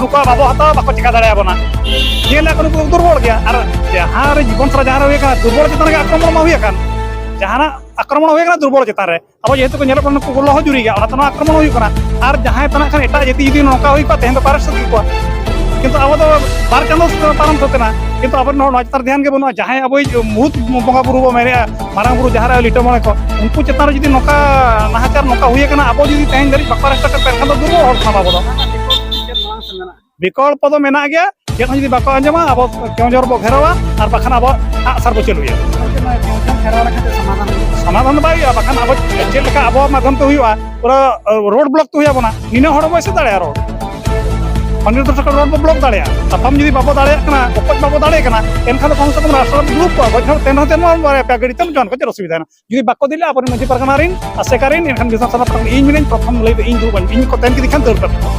ᱱᱩᱠᱩᱣᱟᱜ ᱵᱟᱵᱚ ᱦᱟᱛᱟᱣᱟ, ᱵᱟᱠᱚ ᱪᱤᱠᱟ ᱫᱟᱲᱮᱭᱟᱵᱚᱱᱟ᱾ ᱧᱮᱞ ᱟᱠᱚ ᱱᱩᱠᱩ ᱫᱩᱨᱵᱚᱞ ᱜᱮᱭᱟ᱾ ᱟᱨ ᱡᱟᱦᱟᱸ ᱨᱮ ᱡᱤᱵᱚᱱ ᱥᱟᱨᱟ ᱡᱟᱦᱟᱸ ᱨᱮ ᱦᱩᱭ ᱟᱠᱟᱱᱟ, ᱫᱩᱨᱵᱚᱞ ᱪᱮᱛᱟᱱ ᱨᱮᱜᱮ ᱟᱠᱨᱚᱢᱚᱱ ᱢᱟ ᱦᱩᱭ ᱟᱠᱟᱱ, ᱡᱟᱦᱟᱱᱟᱜ ᱟᱠᱨᱚᱢᱚᱱ ᱦᱩᱭ ᱟᱠᱟᱱᱟ ᱫᱩᱨᱵᱚᱞ ᱪᱮᱛᱟᱱ ᱨᱮ᱾ ᱟᱵᱚ ᱡᱮᱦᱮᱛᱩ ᱠᱚ ᱧᱮᱞᱚᱜ ᱠᱟᱱᱟ ᱱᱩᱠᱩ ᱞᱚᱦᱚ ᱡᱩᱨᱤ ᱜᱮᱭᱟ, ᱚᱱᱟ ᱛᱮ ᱱᱚᱣᱟ ᱟᱠᱨᱚᱢᱚᱱ ᱦᱩᱭᱩᱜ ᱠᱟᱱᱟ᱾ ᱟᱨ ᱡᱟᱦᱟᱸᱭ ᱛᱟᱱᱟᱜ ᱠᱷᱟᱱ ᱮᱴᱟᱜ ᱡᱟᱹᱛᱤ ᱡᱩᱫᱤ ᱱᱚᱝᱠᱟ ᱦᱩᱭ ᱠᱚᱜᱼᱟ, ᱛᱮᱦᱮᱧ ᱫᱚ ᱯᱟᱨᱚᱢ ᱥᱟᱹᱛ ᱠᱚᱣᱟ᱾ ᱠᱤᱱᱛᱩ ᱟᱵᱚ ᱫᱚ ᱵᱟᱨ ᱪᱟᱸᱫᱚ ᱯᱟᱨᱚᱢ ᱥᱟᱹᱛ ᱮᱱᱟ, ᱠᱤᱱᱛᱩ ᱟᱵᱚ ᱱᱚᱣᱟ ᱪᱮᱛᱟᱱ ᱨᱮ ᱫᱷᱮᱭᱟᱱ ᱜᱮ ᱵᱟᱹᱱᱩᱜᱼᱟ᱾ ᱡᱟᱦᱟᱸᱭ ᱟᱵᱚᱭᱤᱡ ᱢᱩᱲᱩᱫ ᱵᱚᱸᱜᱟ ᱵᱩᱨᱩ ᱵᱚ ᱢᱮᱱᱮᱜᱼᱟ, ᱢᱟᱨᱟᱝ ᱵᱩᱨᱩ, ᱡᱟᱦᱮᱨ ᱟᱭᱳ, ᱞᱤᱴᱟᱹ ᱢᱚᱬᱮ ᱠᱚ, ᱩᱱᱠᱩ ᱪᱮᱛᱟᱱ ᱨᱮ ᱡᱩᱫᱤ ᱱᱚᱝᱠᱟ ᱱᱟᱦᱟᱪᱟᱨ ᱱᱚᱝᱠᱟ ᱦᱩᱭ ᱟᱠᱟᱱᱟ, ᱟᱵᱚ ᱡᱩᱫᱤ ᱛᱮᱦᱮᱧ ᱫᱷᱟᱹᱨᱤᱡ ᱵᱟᱠᱚ ᱟᱨᱮᱥᱴ ᱟᱠᱟᱫ ᱠᱚᱣᱟ, ᱮᱱᱠᱷᱟᱱ ᱫᱚ ᱫᱩᱨᱵᱚᱞ ᱦᱚᱲ ᱠᱟᱱᱟ ᱵᱟᱵᱚ ᱫᱚ᱾ ᱵᱤᱠᱚᱞᱯᱚ ᱫᱚ ᱢᱮᱱᱟᱜ ᱜᱮᱭᱟ, ᱪᱮᱫ ᱦᱚᱸ ᱡᱩᱫᱤ ᱵᱟᱠᱚ ᱟᱸᱡᱚᱢᱟ, ᱟᱵᱚ ᱠᱮᱣᱡᱚᱨ ᱵᱚ ᱜᱷᱮᱨᱟᱣᱟ ᱟᱨ ᱵᱟᱠᱷᱟᱱ ᱟᱵᱚ ᱟᱜ ᱥᱟᱨ ᱵᱚ ᱪᱟᱹᱞᱩᱭᱟ᱾ ᱥᱚᱢᱟᱫᱷᱟᱱ ᱫᱚ ᱵᱟᱭ ᱦᱩᱭᱩᱜᱼᱟ, ᱵᱟᱠᱷᱟᱱ ᱟᱵᱚ ᱪᱮᱫ ᱞᱮᱠᱟ ᱟᱵᱚᱣᱟᱜ ᱢᱟᱫᱽᱫᱷᱚᱢ ᱛᱮ ᱦᱩᱭᱩᱜᱼᱟ, ᱯᱩᱨᱟᱹ ᱨᱳᱰ ᱵᱞᱚᱠ ᱛᱮ ᱦᱩᱭ ᱟᱵᱚᱱᱟ, ᱱᱤᱱᱟᱹᱜ ᱦᱚᱲ ᱵᱚ ᱮᱥᱮᱫ ᱫᱟᱲᱮᱭᱟᱜᱼᱟ ᱨᱳᱰ᱾ ᱯᱚᱱᱮᱨᱚ ᱴᱟᱠᱟ ᱨᱳᱰ ᱵᱚ ᱵᱞᱚᱠ ᱫᱟᱲᱮᱭᱟᱜᱼᱟ᱾ ᱛᱟᱯᱟᱢ ᱡᱩᱫᱤ ᱵᱟᱵᱚ ᱫᱟᱲᱮᱭᱟᱜ ᱠᱟᱱᱟ, ᱚᱠᱚᱭ ᱵᱟᱵᱚ ᱫᱟᱲᱮᱭᱟᱜ ᱠᱟᱱᱟ, ᱮᱱᱠᱷᱟᱱ ᱫᱚ ᱠᱚᱢ ᱥᱮ ᱠᱚᱢ ᱨᱟᱥᱛᱟ ᱨᱮ ᱫᱩᱲᱩᱵ ᱠᱚᱜᱼᱟ, ᱜᱚᱡ ᱦᱚᱲ ᱛᱮᱱ ᱨᱮᱦᱚᱸ ᱛᱮᱱ ᱢᱟ ᱵᱟᱨᱭᱟ ᱯᱮᱭᱟ ᱜᱟᱹᱰᱤ ᱛᱮᱢ ᱡᱚᱱ ᱠᱚ ᱪᱮᱫ ᱚᱥᱩᱵᱤᱫᱷᱟ ᱦᱮᱱᱟᱜᱼᱟ? ᱡᱩᱫᱤ ᱵᱟᱠᱚ ᱫᱤᱞᱟ ᱟᱵᱚᱨᱮᱱ ᱢᱟᱹᱡᱷᱤ ᱯᱟᱨᱜᱟᱱᱟ ᱨᱮᱱ, ᱟᱥᱮᱠᱟ ᱨᱮᱱ, ᱮᱱᱠᱷᱟᱱ ᱫᱤᱥᱚᱢ ᱥᱟᱞᱟᱜ ᱯᱟᱨᱜᱟᱱᱟ ᱤᱧ ᱢᱮᱱᱟᱹᱧ ᱯᱨᱚᱛᱷᱚᱢ ᱞᱟᱹᱭ ᱫᱚ ᱤᱧ ᱫᱩᱲᱩᱵ ᱟᱹᱧ, ᱤᱧ ᱠᱚ ᱛᱮᱱ ᱠᱮᱫᱮ ᱠᱷᱟᱱ ᱫᱟᱹᱲ ᱠᱟᱜ ᱠᱚ᱾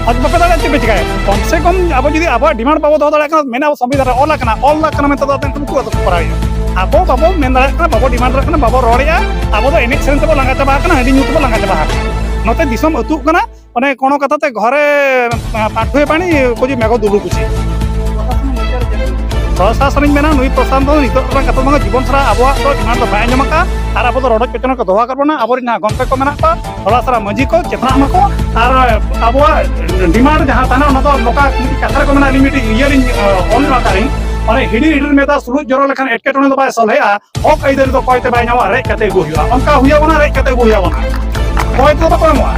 ᱟᱨ ᱵᱟᱯᱮ ᱫᱟᱲᱮᱭᱟᱜᱼᱟ ᱪᱮᱫ ᱯᱮ ᱪᱤᱠᱟᱹᱭᱟ? ᱠᱚᱢ ᱥᱮ ᱠᱚᱢ ᱟᱵᱚ ᱡᱩᱫᱤ ᱟᱵᱚᱣᱟᱜ ᱰᱤᱢᱟᱱᱰ ᱵᱟᱵᱚ ᱫᱚᱦᱚ ᱫᱟᱲᱮᱭᱟᱜ ᱠᱟᱱᱟ, ᱢᱮᱱᱟ ᱟᱵᱚ ᱥᱚᱝᱵᱤᱫᱷᱟᱱ ᱨᱮ ᱚᱞ ᱟᱠᱟᱱᱟ, ᱚᱞ ᱟᱠᱟᱱᱟ ᱢᱮᱱᱛᱮ ᱫᱚ ᱟᱫᱚ ᱩᱱᱠᱩ ᱟᱫᱚ ᱠᱚ ᱠᱚᱨᱟᱣᱮᱫᱼᱟ᱾ ᱟᱵᱚ ᱵᱟᱵᱚ ᱢᱮᱱ ᱫᱟᱲᱮᱭᱟᱜ ᱠᱟᱱᱟ, ᱵᱟᱵᱚ ᱰᱤᱢᱟᱱᱰ ᱫᱟᱲᱮᱭᱟᱜ ᱠᱟᱱᱟ, ᱵᱟᱵᱚ ᱨᱚᱲᱮᱫᱼᱟ, ᱟᱵᱚ ᱫᱚ ᱮᱱᱮᱡ ᱥᱮᱨᱮᱧ ᱛᱮᱵᱚ ᱞᱟᱸᱜᱟ ᱪᱟᱵᱟ ᱟᱠᱟᱱᱟ, ᱦᱟᱺᱰᱤ ᱧᱩ ᱛᱮᱵᱚ ᱞᱟᱸᱜᱟ ᱪᱟᱵᱟ ᱟᱠᱟᱱᱟ᱾ ᱱᱚᱛᱮ ᱫᱤᱥᱚᱢ ᱟᱹᱛᱩᱜ ᱠᱟᱱᱟ, ᱚᱱᱮ ᱠᱚᱬᱚ ᱠᱟᱛᱷᱟ ᱛᱮ ᱜᱷᱚᱨᱮ, ᱟᱸ, ᱯᱟᱴᱷᱩᱭᱮ ᱯᱟᱹᱱᱤ ᱠᱚᱡᱩ ᱢᱮᱜᱚ ᱫᱩᱞᱩ ᱠᱩᱪᱤ᱾ ᱯᱨᱚᱥᱟᱥᱚᱱ ᱢᱚᱪᱟ ᱨᱮ ᱪᱮᱫ ᱠᱚ? ᱯᱨᱚᱥᱟᱥᱚᱱᱤᱧ ᱢᱮᱱᱟ, ᱱᱩᱭ ᱯᱨᱚᱥᱟᱥᱚᱱ ᱫᱚ ᱱᱤᱛᱚᱜ ᱨᱮᱱᱟᱜ ᱠᱟᱛᱷᱟ ᱵᱟᱝᱟ, ᱡᱤᱵᱚᱱ ᱥᱟᱨᱟ ᱟᱵᱚᱣᱟᱜ ᱫᱚ ᱰᱤᱢᱟᱱᱰ ᱫᱚ ᱵᱟᱭ ᱟᱸᱡᱚᱢ ᱟᱠᱟᱫᱼᱟ᱾ ᱟᱨ ᱟᱵᱚ ᱫᱚ ᱨᱚᱰᱚᱡ ᱠᱚᱪᱞᱚᱱ ᱠᱚ ᱫᱚᱦᱚ ᱟᱠᱟᱫ ᱵᱚᱱᱟ᱾ ᱟᱵᱚᱨᱮᱱ ᱡᱟᱦᱟᱸ ᱜᱚᱢᱠᱮ ᱠᱚ ᱢᱮᱱᱟᱜ ᱠᱚᱣᱟ, ᱦᱚᱞᱟ ᱥᱟᱨᱟ ᱢᱟᱹᱡᱷᱤ ᱠᱚ ᱪᱮᱛᱱᱟᱜ ᱢᱟᱠᱚ᱾ ᱟᱨ ᱟᱵᱚᱣᱟᱜ ᱰᱤᱢᱟᱱᱰ ᱡᱟᱦᱟᱸ ᱛᱟᱦᱮᱱᱟ, ᱚᱱᱟ ᱫᱚ ᱱᱚᱝᱠᱟ ᱢᱤᱫᱴᱤᱡ ᱠᱟᱛᱷᱟ ᱨᱮᱠᱚ ᱢᱮᱱᱟ, ᱟᱹᱞᱤᱧ ᱢᱤᱫᱴᱤᱡ ᱤᱭᱟᱹ ᱞᱤᱧ ᱚᱞ ᱟᱠᱟᱫ ᱞᱤᱧ, ᱢᱟᱱᱮ ᱦᱤᱰᱤᱨ ᱦᱤᱰᱤᱨ ᱢᱮᱫ ᱫᱟᱜ ᱥᱩᱞᱩᱡ ᱡᱚᱨᱚ ᱞᱮᱠᱷᱟᱱ ᱮᱴᱠᱮᱴᱚᱬᱮ ᱫᱚ ᱵᱟᱭ ᱥᱚᱞᱦᱮᱜᱼᱟ, ᱦᱚᱠ ᱟᱹᱭᱫᱟᱹᱨᱤ ᱫᱚ ᱚᱠᱚᱭ ᱛᱮ ᱵᱟᱭ ᱧᱟᱢᱚᱜᱼᱟ, ᱨᱮᱡ ᱠᱟᱛᱮ ᱟᱹᱜᱩ ᱦᱩᱭᱩᱜᱼᱟ᱾ ᱚᱱᱠᱟ ᱦᱩᱭ ᱟᱵᱚᱱᱟ, ᱨᱮᱡ ᱠᱟᱛᱮ ᱟᱹᱜᱩ ᱦᱩᱭ ᱟᱵᱚᱱᱟ, ᱚᱠᱚᱭ ᱛᱮᱫᱚ ᱵᱟᱠᱚ ᱮᱢᱚᱜᱼᱟ᱾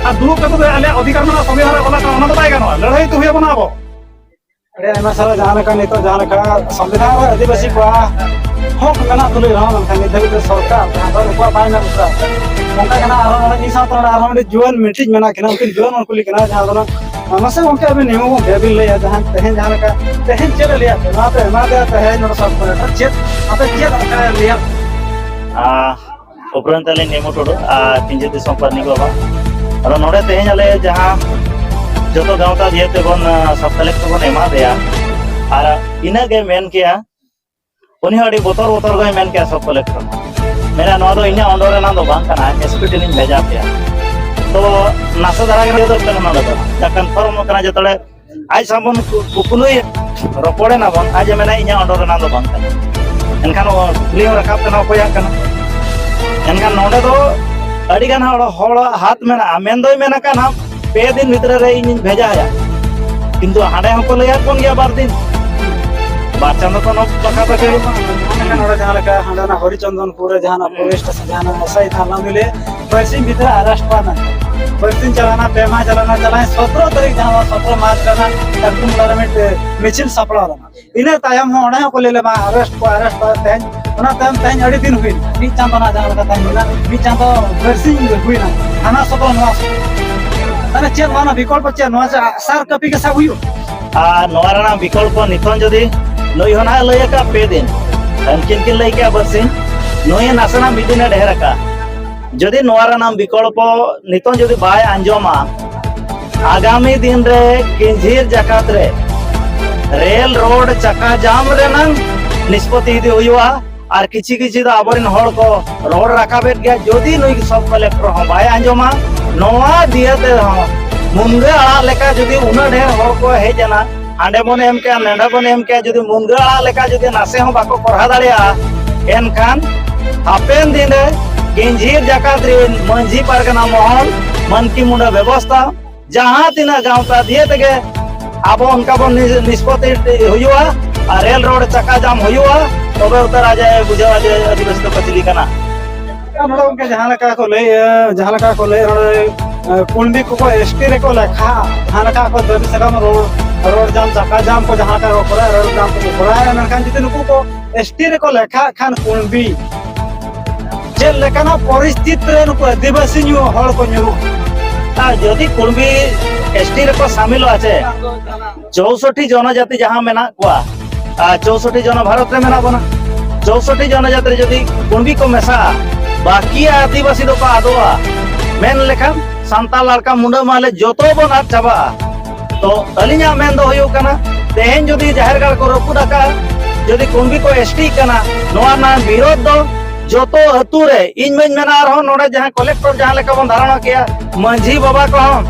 ᱟᱨ ᱫᱩᱲᱩᱵ ᱠᱟᱛᱮ ᱫᱚ ᱟᱞᱮᱭᱟᱜ ᱚᱫᱷᱤᱠᱟᱨ ᱢᱮᱱᱟᱜᱼᱟ, ᱥᱚᱝᱵᱤᱫᱷᱟᱱ ᱨᱮ ᱚᱞ ᱟᱠᱟᱱᱟ, ᱚᱱᱟ ᱫᱚ ᱵᱟᱭ ᱜᱟᱱᱚᱜᱼᱟ, ᱞᱟᱹᱲᱦᱟᱹᱭ ᱛᱮ ᱦᱩᱭ ᱟᱵᱚᱱᱟ ᱟᱵᱚ᱾ ᱟᱹᱰᱤ ᱟᱭᱢᱟ ᱥᱟᱨᱦᱟᱣ᱾ ᱡᱟᱦᱟᱸ ᱞᱮᱠᱟ ᱱᱤᱛᱚᱜ ᱡᱟᱦᱟᱸ ᱞᱮᱠᱟ ᱥᱚᱝᱵᱤᱫᱷᱟᱱ ᱨᱮ ᱟᱹᱫᱤᱵᱟᱹᱥᱤ ᱠᱚᱣᱟᱜ ᱦᱚᱠ ᱢᱮᱱᱟᱜ ᱛᱩᱞᱩᱡ ᱨᱮᱦᱚᱸ, ᱢᱮᱱᱠᱷᱟᱱ ᱱᱤᱛ ᱫᱷᱟᱹᱵᱤᱡ ᱛᱮ ᱥᱚᱨᱠᱟᱨ ᱡᱟᱦᱟᱸ ᱫᱚ ᱱᱩᱠᱩᱣᱟᱜ ᱵᱟᱭ ᱢᱮᱱ ᱩᱛᱟᱹᱨᱟ᱾ ᱚᱱᱠᱟ ᱜᱮ ᱱᱟᱜ ᱟᱨᱦᱚᱸ ᱱᱚᱰᱮ ᱢᱤᱫ ᱥᱟᱶᱛᱮ ᱱᱚᱰᱮ ᱟᱨᱦᱚᱸ ᱢᱤᱫᱴᱤᱡ ᱡᱩᱣᱟᱹᱱ ᱢᱤᱫᱴᱤᱡ ᱢᱮᱱᱟᱜ ᱠᱤᱱᱟ, ᱩᱱᱠᱤᱱ ᱡᱩᱣᱟᱹᱱ ᱦᱚᱲ ᱠᱩᱞᱤ ᱠᱟᱱᱟ, ᱡᱟᱦᱟᱸ ᱫᱚ ᱱᱟᱜ, ᱢᱟᱥᱮ ᱜᱚᱢᱠᱮ ᱟᱹᱵᱤᱱ ᱱᱤᱭᱚᱢ ᱜᱚᱢᱠᱮ ᱟᱹᱵᱤᱱ ᱞᱟᱹᱭᱟ, ᱡᱟᱦᱟᱸ ᱛᱮᱦᱮᱧ ᱡᱟᱦᱟᱸ ᱞᱮᱠᱟ ᱛᱮᱦᱮᱧ ᱪᱮᱫ ᱮ ᱞᱟᱹᱭᱟᱫ ᱯᱮ, ᱱᱚᱣᱟ ᱯᱮ ᱮᱢᱟ ᱫᱮᱭᱟ ᱛᱮᱦᱮᱧ ᱱᱚᱰᱮ ᱥᱚᱵ ᱠᱚᱨᱮ ᱪᱮᱫ ᱟᱯᱮ ᱪᱮᱫ ᱚᱱᱠᱟ ᱞᱟᱹᱭᱟᱫ ᱯᱮ? ᱟᱨ ᱩᱯᱨᱟᱱᱛ ᱟᱹᱞᱤᱧ ᱱᱤᱢᱩ ᱴᱩᱰᱩ ᱟᱨ ᱯᱤᱧᱡᱤᱨ ᱫᱤᱥᱚᱢ ᱯᱟᱨᱱᱤ ᱵᱟᱵᱟ᱾ ᱟᱫᱚ ᱱᱚᱰᱮ ᱛᱮᱦᱮᱧ ᱟᱞᱮ ᱡᱟᱦᱟᱸ ᱡᱚᱛᱚ ᱜᱟᱶᱛᱟ ᱫᱤᱭᱮ ᱛᱮᱵᱚᱱ, ᱟᱸ, ᱥᱟᱵ ᱠᱟᱞᱮᱠᱴ ᱵᱚᱱ ᱮᱢᱟ ᱫᱮᱭᱟ, ᱟᱨ ᱤᱱᱟᱹᱜ ᱜᱮ ᱢᱮᱱ ᱠᱮᱭᱟ, ᱩᱱᱤ ᱦᱚᱸ ᱟᱹᱰᱤ ᱵᱚᱛᱚᱨ ᱵᱚᱛᱚᱨ ᱜᱮᱭ ᱢᱮᱱ ᱠᱮᱭᱟ ᱥᱟᱵ ᱠᱟᱞᱮᱠᱴ᱾ ᱢᱮᱱᱟ, "ᱱᱚᱣᱟ ᱫᱚ ᱤᱧᱟᱹᱜ ᱚᱱᱰᱚᱨ ᱨᱮᱱᱟᱜ ᱫᱚ ᱵᱟᱝ ᱠᱟᱱᱟ, ᱮᱥ ᱯᱤ ᱴᱤ ᱞᱤᱧ ᱵᱷᱮᱡᱟ ᱯᱮᱭᱟ᱾" ᱛᱚ ᱱᱟᱥᱮ ᱫᱷᱟᱨᱟ ᱜᱮ ᱱᱤᱭᱟᱹ ᱫᱚ ᱠᱟᱱᱟ, ᱱᱚᱰᱮ ᱫᱚ ᱡᱟ ᱠᱚᱱᱯᱷᱟᱨᱢ ᱠᱟᱱᱟ, ᱡᱮᱛᱮ ᱟᱡ ᱥᱟᱶ ᱵᱚᱱ ᱠᱩ-, ᱠᱩᱠᱞᱩᱭ ᱨᱚᱯᱚᱲ ᱮᱱᱟ ᱵᱚᱱ, ᱟᱡ ᱮ ᱢᱮᱱᱟ, "ᱤᱧᱟᱹᱜ ᱚᱱᱰᱚᱨ ᱨᱮᱱᱟᱜ ᱫᱚ ᱵᱟᱝ ᱠᱟᱱᱟ᱾" ᱮᱱᱠᱷᱟᱱ ᱠᱩᱠᱞᱤ ᱦᱚᱸ ᱨᱟᱠᱟᱵ ᱠᱟᱱᱟ, ᱚᱠᱚᱭᱟᱜ ᱠᱟᱱᱟ? ᱮᱱᱠᱷᱟᱱ ᱱᱚᱰᱮ ᱫᱚ ᱟᱹᱰᱤ ᱜᱟᱱ ᱦᱚᱲ, ᱦᱚᱲᱟᱜ ᱦᱟᱛ ᱢᱮᱱᱟᱜᱼᱟ, ᱢᱮᱱ ᱫᱚᱭ ᱢᱮᱱ ᱟᱠᱟᱫ ᱦᱟᱸᱜ ᱯᱮ ᱫᱤᱱ ᱵᱷᱤᱛᱨᱤ ᱨᱮ ᱤᱧᱤᱧ ᱵᱷᱮᱡᱟᱭᱟ, ᱠᱤᱱᱛᱩ ᱦᱟᱸᱰᱮ ᱦᱚᱸᱠᱚ ᱞᱟᱹᱭᱟᱫ ᱵᱚᱱ ᱜᱮᱭᱟ ᱵᱟᱨ ᱫᱤᱱ, ᱵᱟᱨ ᱪᱟᱸᱫᱚ ᱠᱷᱚᱱ ᱦᱚᱸ ᱯᱟᱠᱟ ᱯᱟᱠᱤ᱾ ᱱᱚᱰᱮ ᱡᱟᱦᱟᱸ ᱞᱮᱠᱟ ᱦᱟᱸᱰᱮ ᱚᱱᱟ ᱦᱚᱨᱤᱪᱚᱱᱫᱚᱱᱯᱩᱨ ᱨᱮ ᱡᱟᱦᱟᱸ ᱯᱩᱞᱤᱥ ᱥᱴᱮᱥᱚᱱ, ᱡᱟᱦᱟᱸ ᱮᱥ ᱟᱭ ᱛᱷᱟᱱᱟ ᱩᱱᱤ ᱞᱟᱹᱭ ᱵᱟᱨᱥᱤᱧ ᱵᱷᱤᱛᱨᱤ ᱟᱨᱮᱥᱴ ᱠᱚᱣᱟ ᱢᱮᱱᱛᱮ᱾ ᱵᱟᱨᱥᱤᱧ ᱪᱟᱞᱟᱣᱱᱟ, ᱯᱮ ᱢᱟᱦᱟ ᱪᱟᱞᱟᱣᱱᱟ, ᱪᱟᱞᱟᱣᱮᱱ ᱥᱚᱛᱨᱚ ᱛᱟᱹᱨᱤᱠᱷ ᱡᱟᱦᱟᱸ ᱥᱚᱛᱨᱚ ᱢᱟᱨᱪ ᱨᱮᱱᱟᱜ ᱰᱟᱠᱛᱟᱨ ᱢᱩᱞᱟ ᱨᱮ ᱢᱤᱫ ᱢᱤᱪᱷᱤᱞ ᱥᱟᱯᱲᱟᱣ ᱞᱮᱱᱟ᱾ ᱤᱱᱟᱹ ᱛᱟᱭᱚᱢ ᱦᱚᱸ ᱚᱸᱰᱮ ᱦᱚᱸᱠᱚ ᱞᱟᱹᱭ ᱞᱮᱫᱟ, ᱟᱨᱮᱥᱴ ᱠᱚ, ᱟᱨᱮᱥᱴ ᱠᱚ ᱛᱮᱦᱮᱧ᱾ ᱚᱱᱟ ᱛᱟᱭᱚᱢ ᱛᱮᱦᱮᱧ ᱟᱹᱰᱤ ᱫᱤᱱ ᱦᱩᱭᱱᱟ, ᱢᱤᱫ ᱪᱟᱸᱫᱚ ᱱᱟᱜ ᱡᱟᱦᱟᱸ ᱞᱮᱠᱟ ᱛᱟᱦᱮᱸ ᱦᱩᱭᱱᱟ, ᱢᱤᱫ ᱪᱟᱸᱫᱚ ᱵᱟᱨᱥᱤᱧ ᱦᱩᱭᱱᱟ, ᱦᱟᱱᱟ ᱥᱚᱫᱚᱨ ᱱᱚᱣᱟ ᱥᱚᱫᱚᱨ᱾ ᱛᱟᱦᱞᱮ ᱪᱮᱫ ᱱᱚᱣᱟ ᱨᱮᱱᱟᱜ ᱵᱤᱠᱚᱞᱯᱚ ᱪᱮᱫ? ᱱᱚᱣᱟ ᱪᱮᱫ ᱟᱜᱼᱥᱟᱨ ᱠᱟᱹᱯᱤ ᱜᱮ ᱥᱟᱵ ᱦᱩᱭᱩᱜᱼᱟ? ᱟᱨ ᱱᱚᱣᱟ ᱨᱮᱱᱟᱜ ᱵᱤᱠᱚᱞᱯᱚ ᱱᱤᱛᱚᱝ ᱡᱩᱫᱤ ᱱᱩᱭ ᱦᱚᱸ ᱱᱟᱦᱟᱜ ᱞᱟᱹᱭ ᱟᱠᱟᱫ ᱯᱮ ᱫᱤᱱ, ᱩᱱᱠᱤᱱ ᱠᱤᱱ ᱞᱟᱹᱭ ᱠᱮᱜᱼᱟ ᱵᱟᱨᱥᱤᱧ, ᱱᱩᱭ ᱱᱟᱥᱮᱱᱟᱜ ᱢᱤᱫ ᱫᱤᱱᱮ ᱰᱷᱮᱨ ᱟᱠᱟᱫ᱾ ᱡᱩᱫᱤ ᱱᱚᱣᱟ ᱨᱮᱱᱟᱜ ᱵᱤᱠᱚᱞᱯᱚ ᱱᱤᱛᱚᱝ ᱡᱩᱫᱤ ᱵᱟᱭ ᱟᱸᱡᱚᱢᱟ, ᱟᱜᱟᱢᱤ ᱫᱤᱱ ᱨᱮ ᱠᱤᱧᱡᱷᱤᱨ ᱡᱟᱠᱟᱛ ᱨᱮ ᱨᱮᱞ ᱨᱳᱰ ᱪᱟᱠᱟ ᱡᱟᱢ ᱨᱮᱱᱟᱝ ᱱᱤᱥᱯᱚᱛᱤ ᱤᱫᱤ ᱦᱩᱭᱩᱜᱼᱟ᱾ ᱟᱨ ᱠᱤᱪᱷᱤ ᱠᱤᱪᱷᱤ ᱫᱚ ᱟᱵᱚᱨᱮᱱ ᱦᱚᱲ ᱠᱚ ᱨᱚᱲ ᱨᱟᱠᱟᱵᱮᱫ ᱜᱮᱭᱟ, ᱡᱩᱫᱤ ᱱᱩᱭ ᱥᱚᱵ ᱠᱚᱞᱮᱠᱴᱚᱨ ᱦᱚᱸ ᱵᱟᱭ ᱟᱸᱡᱚᱢᱟ, ᱱᱚᱣᱟ ᱫᱤᱭᱮ ᱛᱮᱦᱚᱸ ᱢᱩᱱᱜᱟᱹ ᱟᱲᱟᱜ ᱞᱮᱠᱟ ᱡᱩᱫᱤ ᱩᱱᱟᱹᱜ ᱰᱷᱮᱨ ᱦᱚᱲ ᱠᱚ ᱦᱮᱡ ᱮᱱᱟ, ᱦᱟᱸᱰᱮ ᱵᱚᱱ ᱮᱢ ᱠᱮᱜᱼᱟ, ᱱᱚᱰᱮ ᱵᱚᱱ ᱮᱢ ᱠᱮᱜᱼᱟ, ᱡᱩᱫᱤ ᱢᱩᱱᱜᱟᱹ ᱟᱲᱟᱜ ᱞᱮᱠᱟ ᱡᱩᱫᱤ ᱱᱟᱥᱮ ᱦᱚᱸ ᱵᱟᱠᱚ ᱠᱚᱨᱦᱟ ᱫᱟᱲᱮᱭᱟᱜᱼᱟ, ᱮᱱᱠᱷᱟᱱ ᱦᱟᱯᱮᱱ ᱫᱤᱱ ᱨᱮ ᱜᱮᱧᱡᱷᱤᱨ ᱡᱟᱠᱟᱛ ᱨᱤᱱ ᱢᱟᱹᱡᱷᱤ ᱯᱟᱨᱜᱟᱱᱟ ᱢᱚᱦᱚᱞ, ᱢᱟᱱᱠᱤ ᱢᱩᱸᱰᱟᱹ ᱵᱮᱵᱚᱥᱛᱷᱟ, ᱡᱟᱦᱟᱸ ᱛᱤᱱᱟᱹᱜ ᱜᱟᱶᱛᱟ ᱫᱤᱭᱮ ᱛᱮᱜᱮ ᱟᱵᱚ ᱚᱱᱠᱟ ᱵᱚᱱ ᱱᱤ-, ᱱᱤᱥᱯᱚᱛᱤ ᱦᱩᱭᱩᱜᱼᱟ ᱟᱨ ᱨᱮᱞ ᱨᱳᱰ ᱪᱟᱠᱟ ᱡᱟᱢ ᱦᱩᱭᱩᱜᱼᱟ, ᱛᱚᱵᱮ ᱩᱛᱟᱹᱨ ᱟᱡ ᱮ ᱵᱩᱡᱷᱟᱹᱣᱟ ᱡᱮ ᱟᱹᱫᱤᱵᱟᱹᱥᱤ ᱫᱚ ᱯᱟᱹᱪᱷᱞᱤ ᱠᱟᱱᱟ᱾ ᱱᱚᱰᱮ ᱜᱚᱢᱠᱮ ᱡᱟᱦᱟᱸ ᱞᱮᱠᱟ ᱠᱚ ᱞᱟᱹᱭ, ᱡᱟᱦᱟᱸ ᱞᱮᱠᱟ ᱠᱚ ᱞᱟᱹᱭ, ᱱᱚᱰᱮ, ᱮ, ᱠᱩᱬᱵᱤ ᱠᱚᱠᱚ ᱮᱥ ᱴᱤ ᱨᱮᱠᱚ ᱞᱮᱠᱷᱟᱜᱼᱟ, ᱡᱟᱦᱟᱸ ᱞᱮᱠᱟ ᱠᱚ ᱫᱟᱹᱵᱤ ᱥᱟᱠᱟᱢ ᱨᱚᱲ, ᱨᱚᱲ ᱡᱟᱢ, ᱪᱟᱠᱟ ᱡᱟᱢ ᱠᱚ ᱡᱟᱦᱟᱸ ᱞᱮᱠᱟ ᱠᱚ ᱠᱚᱨᱟᱣᱟ, ᱨᱮᱞ ᱡᱟᱢ ᱠᱚ ᱠᱚᱨᱟᱣᱟ, ᱢᱮᱱᱠᱷᱟᱱ ᱡᱩᱫᱤ ᱱᱩᱠᱩ ᱠᱚ ᱮᱥ ᱴᱤ ᱨᱮᱠᱚ ᱞᱮᱠᱷᱟᱜ ᱠᱷᱟᱱ ᱠᱩᱬᱵᱤ ᱪᱮᱫ ᱞᱮᱠᱟᱱᱟᱜ ᱯᱚᱨᱤᱥᱛᱷᱤᱛᱤ ᱨᱮ ᱱᱩᱠᱩ ᱟᱹᱫᱤᱵᱟᱹᱥᱤ ᱧᱩ ᱦᱚᱲ ᱠᱚ ᱧᱩᱨᱩᱜᱼᱟ? ᱟᱨ ᱡᱩᱫᱤ ᱠᱩᱬᱵᱤ ᱮᱥ ᱴᱤ ᱨᱮᱠᱚ ᱥᱟᱢᱤᱞᱚᱜᱼᱟ ᱪᱮ, ᱪᱳᱥᱚᱴᱴᱤ ᱡᱚᱱᱚᱡᱟᱛᱤ ᱡᱟᱦᱟᱸ ᱢᱮᱱᱟᱜ ᱠᱚᱣᱟ, ᱟᱨ ᱪᱳᱥᱚᱴᱴᱤ ᱡᱚᱱᱚ ᱵᱷᱟᱨᱚᱛ ᱨᱮ ᱢᱮᱱᱟᱜ ᱵᱚᱱᱟ, ᱪᱳᱥᱚᱴᱴᱤ ᱡᱚᱱᱚᱡᱟᱛᱤ ᱨᱮ ᱡᱩᱫᱤ ᱠᱩᱬᱵᱤ ᱠᱚ ᱢᱮᱥᱟᱜᱼᱟ, ᱵᱟᱹᱠᱤ ᱟᱹᱫᱤᱵᱟᱹᱥᱤ ᱫᱚᱠᱚ ᱟᱫᱚᱜᱼᱟ᱾ ᱢᱮᱱ ᱞᱮᱠᱷᱟᱱ ᱥᱟᱱᱛᱟᱲ ᱞᱟᱲᱠᱟ ᱢᱩᱸᱰᱟᱹ ᱢᱟᱦᱞᱮ ᱡᱚᱛᱚ ᱵᱚᱱ ᱟᱫ ᱪᱟᱵᱟᱜᱼᱟ᱾ ᱛᱚ ᱟᱹᱞᱤᱧᱟᱜ ᱢᱮᱱ ᱫᱚ ᱦᱩᱭᱩᱜ ᱠᱟᱱᱟ, ᱛᱮᱦᱮᱧ ᱡᱩᱫᱤ ᱡᱟᱦᱮᱨ ᱜᱟᱲ ᱠᱚ ᱨᱟᱹᱯᱩᱫ ᱟᱠᱟᱫᱼᱟ, ᱡᱩᱫᱤ ᱠᱩᱬᱵᱤ ᱠᱚ ᱮᱥ ᱴᱤ ᱠᱟᱱᱟ, ᱱᱚᱣᱟ ᱨᱮᱱᱟᱜ ᱵᱤᱨᱳᱫᱷ ᱫᱚ ᱡᱚᱛᱚ ᱟᱹᱛᱩ ᱨᱮ, ᱤᱧ ᱢᱟᱧ ᱢᱮᱱᱟ ᱟᱨᱦᱚᱸ ᱱᱚᱰᱮ ᱡᱟᱦᱟᱸ ᱠᱚᱞᱮᱠᱴᱚᱨ ᱡᱟᱦᱟᱸ ᱞᱮᱠᱟ ᱵᱚᱱ ᱫᱷᱟᱨᱚᱱᱟ ᱠᱮᱜᱼᱟ, ᱢᱟᱹᱡᱷᱤ ᱵᱟᱵᱟ ᱠᱚᱦᱚᱸ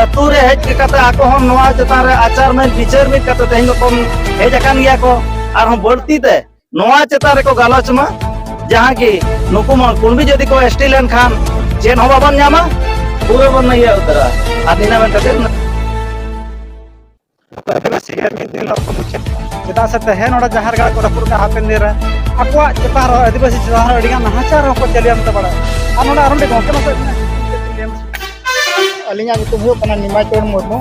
ᱟᱹᱛᱩ ᱨᱮ ᱦᱮᱡ ᱠᱟᱛᱮ ᱟᱠᱚ ᱦᱚᱸ ᱱᱚᱣᱟ ᱪᱮᱛᱟᱱ ᱨᱮ ᱟᱪᱟᱨ ᱢᱤᱫ ᱵᱤᱪᱟᱹᱨ ᱢᱤᱫ ᱠᱟᱛᱮ ᱛᱮᱦᱮᱧ ᱫᱚᱠᱚ ᱦᱮᱡ ᱟᱠᱟᱱ ᱜᱮᱭᱟ ᱠᱚ᱾ ᱟᱨᱦᱚᱸ ᱵᱟᱹᱲᱛᱤ ᱛᱮ ᱱᱚᱣᱟ ᱪᱮᱛᱟᱱ ᱨᱮᱠᱚ ᱜᱟᱞᱚᱪ ᱢᱟ, ᱡᱟᱦᱟᱸ ᱠᱤ ᱱᱩᱠᱩ ᱢᱟ ᱠᱩᱬᱵᱤ ᱡᱩᱫᱤ ᱠᱚ ᱮᱥ ᱴᱤ ᱞᱮᱱᱠᱷᱟᱱ ᱪᱮᱫ ᱦᱚᱸ ᱵᱟᱵᱚᱱ ᱧᱟᱢᱟ, ᱯᱩᱨᱟᱹ ᱵᱚᱱ ᱤᱭᱟᱹ ᱩᱛᱟᱹᱨᱟ᱾ ᱟᱨ ᱱᱤᱱᱟᱹ ᱢᱮᱱ ᱠᱟᱛᱮ ᱟᱹᱫᱤᱵᱟᱹᱥᱤ ᱜᱮ ᱢᱤᱫ ᱫᱤᱱ ᱦᱤᱞᱳᱜ ᱠᱚ ᱢᱩᱪᱟᱹᱫ ᱠᱚᱣᱟ᱾ ᱪᱮᱫᱟᱜ ᱥᱮ ᱛᱮᱦᱮᱧ ᱱᱚᱰᱮ ᱡᱟᱦᱮᱨ ᱜᱟᱲ ᱠᱚ ᱨᱟᱹᱯᱩᱫ ᱠᱟᱜᱼᱟ, ᱦᱟᱯᱮᱱ ᱫᱤᱱ ᱨᱮ ᱟᱠᱚᱣᱟᱜ ᱪᱮᱛᱟᱱ ᱨᱮᱦᱚᱸ, ᱟᱹᱫᱤᱵᱟᱹᱥᱤ ᱪᱮᱛᱟᱱ ᱨᱮᱦᱚᱸ ᱟᱹᱰᱤ ᱜᱟᱱ ᱱᱟᱦᱟᱪᱟᱨ ᱦᱚᱸᱠᱚ ᱪᱟᱹᱞᱩᱭᱟ ᱢᱮᱱᱛᱮ ᱵᱟᱲᱟᱭ᱾ ᱟᱨ ᱱᱚᱰᱮ ᱟᱨᱦᱚᱸ ᱢᱤᱫᱴᱮᱱ ᱜᱚᱢᱠᱮ ᱢᱟᱥᱮ ᱪᱮᱫ ᱵᱤᱱ ᱞᱟᱹᱭᱟ ᱢᱟᱥᱮ? ᱟᱹᱞᱤᱧᱟᱜ ᱧᱩᱛᱩᱢ ᱦᱩᱭᱩᱜ ᱠᱟᱱᱟ ᱱᱤᱢᱟᱭ ᱪᱚᱨᱚᱱ ᱢᱩᱨᱢᱩ᱾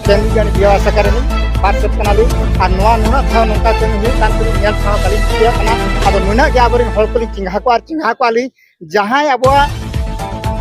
ᱠᱮᱱᱫᱩᱡᱟᱱᱤ ᱵᱤᱦᱟᱨ ᱥᱟᱠᱷᱟ ᱨᱮᱱᱤᱡ ᱯᱟᱨᱥᱮᱫ ᱠᱟᱱᱟᱞᱤᱧ᱾ ᱟᱨ ᱱᱚᱣᱟ ᱱᱩᱱᱟᱹᱜ ᱫᱷᱟᱣ ᱱᱚᱝᱠᱟ ᱠᱟᱹᱢᱤ ᱦᱩᱭᱩᱜ ᱠᱟᱱ ᱛᱮᱞᱤᱧ ᱧᱮᱞ ᱥᱟᱦᱟᱣ ᱵᱟᱹᱞᱤᱧ ᱠᱩᱥᱤᱭᱟᱜ ᱠᱟᱱᱟ᱾ ᱟᱫᱚ ᱱᱩᱱᱟᱹᱜ ᱜᱮ ᱟᱵᱚᱨᱮᱱ ᱦᱚᱲ ᱠᱚᱞᱤᱧ ᱪᱮᱸᱜᱷᱟ ᱠᱚᱣᱟ ᱟᱨ ᱪᱮᱸᱜᱷᱟ ᱠᱚᱣᱟ ᱞᱤᱧ, ᱡᱟᱦᱟᱸᱭ ᱟᱵᱚᱣᱟᱜ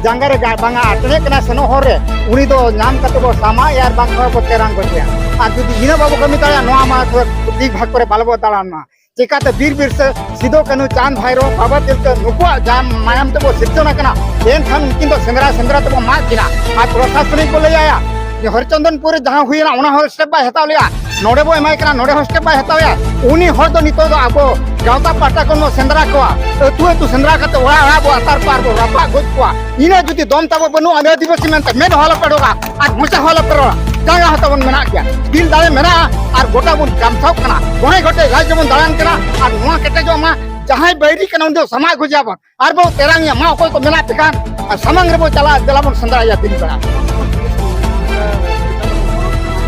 ᱡᱟᱸᱜᱟ ᱨᱮ ᱜᱟ-, ᱵᱟᱝᱟ ᱟᱴᱮᱬᱮᱜ ᱠᱟᱱᱟ ᱥᱮᱱᱚᱜ ᱦᱚᱨ ᱨᱮ, ᱩᱱᱤ ᱫᱚ ᱧᱟᱢ ᱠᱟᱛᱮ ᱵᱚ ᱥᱟᱢᱟᱜ ᱮᱭᱟ ᱟᱨ ᱵᱟᱝᱠᱷᱟᱱ ᱵᱚ ᱛᱮᱨᱟᱝ ᱜᱚᱡᱮᱭᱟ᱾ ᱟᱨ ᱡᱩᱫᱤ ᱤᱱᱟᱹ ᱵᱟᱵᱚ ᱠᱟᱹᱢᱤ ᱫᱟᱲᱮᱭᱟᱜᱼᱟ, ᱱᱚᱣᱟ ᱢᱟ ᱛᱷᱚᱲᱟ ᱫᱤᱠ ᱵᱷᱟᱜᱽ ᱠᱚᱨᱮ ᱵᱟᱞᱮ ᱵᱚ ᱫᱟᱬᱟᱱ ᱢᱟ᱾ ᱪᱤᱠᱟᱹᱛᱮ ᱵᱤᱨ ᱵᱤᱨᱥᱟᱹ ᱥᱤᱫᱚ ᱠᱟᱹᱱᱦᱩ ᱪᱟᱸᱫᱽ ᱵᱷᱟᱭᱨᱳ ᱵᱟᱵᱟ ᱛᱤᱞᱠᱟᱹ ᱱᱩᱠᱩᱣᱟᱜ ᱡᱟᱱ ᱢᱟᱭᱟᱢ ᱛᱮᱵᱚ ᱥᱤᱨᱡᱚᱱ ᱟᱠᱟᱱᱟ, ᱮᱱᱠᱷᱟᱱ ᱩᱱᱠᱤᱱ ᱫᱚ ᱥᱮᱸᱫᱽᱨᱟ ᱥᱮᱸᱫᱽᱨᱟ ᱛᱮᱵᱚ ᱢᱟᱜ ᱠᱤᱱᱟ᱾ ᱟᱨ ᱯᱨᱚᱥᱟᱥᱚᱱᱤᱠ ᱵᱚ ᱞᱟᱹᱭ ᱟᱭᱟ ᱡᱮ ᱦᱚᱨᱤᱪᱚᱱᱫᱚᱱᱯᱩᱨ ᱨᱮ ᱡᱟᱦᱟᱸ ᱦᱩᱭᱮᱱᱟ, ᱚᱱᱟ ᱦᱚᱸ ᱥᱴᱮᱯ ᱵᱟᱭ ᱦᱟᱛᱟᱣ ᱞᱮᱜᱼᱟ, ᱱᱚᱰᱮ ᱵᱚ ᱮᱢᱟᱭ ᱠᱟᱱᱟ, ᱱᱚᱰᱮ ᱦᱚᱸ ᱥᱴᱮᱯ ᱵᱟᱭ ᱦᱟᱛᱟᱣᱮᱜᱼᱟ᱾ ᱩᱱᱤ ᱦᱚᱲ ᱫᱚ ᱱᱤᱛᱚᱜ ᱫᱚ ᱟᱵᱚ ᱜᱟᱶᱛᱟ ᱯᱟᱦᱴᱟ ᱠᱷᱚᱱ ᱵᱚ ᱥᱮᱸᱫᱽᱨᱟ ᱠᱚᱣᱟ, ᱟᱹᱛᱩ ᱟᱹᱛᱩ ᱥᱮᱸᱫᱽᱨᱟ ᱠᱟᱛᱮ ᱚᱲᱟᱜ ᱚᱲᱟᱜ ᱵᱚ ᱟᱛᱟᱨ ᱠᱚᱣᱟ ᱟᱨ ᱵᱚ ᱨᱟᱯᱟᱜ ᱜᱚᱡ ᱠᱚᱣᱟ᱾ ᱤᱱᱟᱹ ᱡᱩᱫᱤ ᱫᱚᱢ ᱛᱟᱵᱚ ᱵᱟᱹᱱᱩᱜᱼᱟ, ᱟᱹᱫᱤᱵᱟᱹᱥᱤ ᱢᱮᱱᱛᱮ ᱢᱮᱫ ᱦᱚᱸ ᱟᱞᱚ ᱯᱮ ᱚᱰᱚᱠᱟ ᱟᱨ ᱢᱚᱪᱟ ᱦᱚᱸ ᱟᱞᱚ ᱯᱮ ᱨᱚᱲᱟ᱾ ᱡᱟᱸᱜᱟ ᱦᱚᱸ ᱛᱟᱵᱚᱱ ᱢᱮᱱᱟᱜ ᱜᱮᱭᱟ, ᱫᱤᱞ ᱫᱟᱲᱮ ᱢᱮᱱᱟᱜᱼᱟ, ᱟᱨ ᱜᱚᱴᱟ ᱵᱚᱱ ᱜᱟᱢᱥᱟᱣ ᱠᱟᱱᱟ, ᱢᱚᱬᱮ ᱜᱚᱴᱮᱡ ᱨᱟᱡᱽ ᱵᱚᱱ ᱫᱟᱬᱟᱱ ᱠᱟᱱᱟ, ᱟᱨ ᱱᱚᱣᱟ ᱠᱮᱴᱮᱡᱚᱜ ᱢᱟ, ᱡᱟᱦᱟᱸᱭ ᱵᱟᱹᱭᱨᱤ ᱠᱟᱱᱟ ᱩᱱᱤ ᱫᱚ ᱥᱟᱢᱟᱜ ᱜᱚᱡᱮᱭᱟ ᱵᱚᱱ, ᱟᱨ ᱵᱚᱱ ᱛᱮᱨᱟᱝ ᱮᱭᱟ, ᱢᱟ ᱚᱠᱚᱭ ᱠᱚ ᱢᱮᱱᱟᱜ ᱯᱮ ᱠᱷᱟᱱ, ᱟᱨ ᱥᱟᱢᱟᱝ ᱨᱮᱵᱚᱱ ᱪᱟᱞᱟᱜᱼᱟ, ᱫᱮᱞᱟ ᱵᱚᱱ ᱥᱮᱸᱫᱽᱨᱟᱭᱟ ᱫᱤᱱ ᱵᱮᱲᱟ᱾